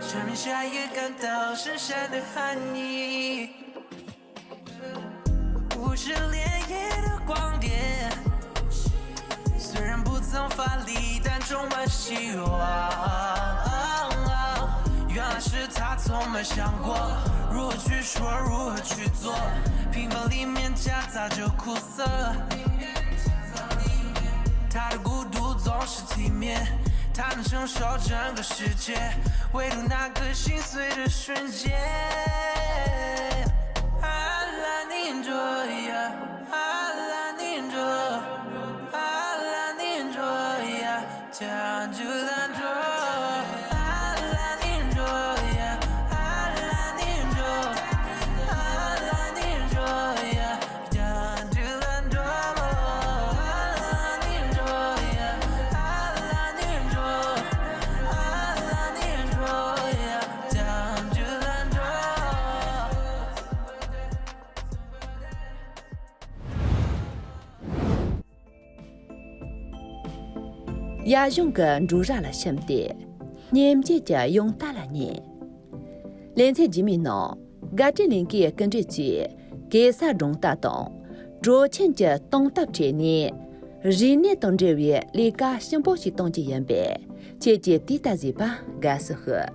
赦免下一个感到深深的恨意。 无视烈焰的光点，虽然不曾发力，但充满希望。原来是他从没想过，如何去说，如何去做，平凡里面夹杂着苦涩。他的孤独总是体面，他能承受整个世界，唯独那个心碎的瞬间。 ཡ་གཞུང་གི་འབྲོག་ར་ལ་ཕྱིན་ཏེ། སྙེམས་བྱེད་ཀྱི་ཡང་རྟ་ལ་ཉན། ལེ་ཚན་རྗེས་མའི་ནང་། དགའ་སྤྲོའི་གླིང་གའི་སྐུ་མགྲོན་ཚོས་གེ་སར་སྒྲུང་རྟ་དང་། གྲོ་ཆེན་གྱི་སྟོང་སྟབས་ཁྲིད་ནས། རིག་གནས་དང་འབྲེལ་བའི་ལས་ཀ་ཞིམ་པོ་ཞིག་གཏོང་རྒྱུ་ཡིན་པས། ཁྱེད་ཀྱིས་དེ་ལྟ་གཟིགས་པ་དགའ་བསུ་ཞུ།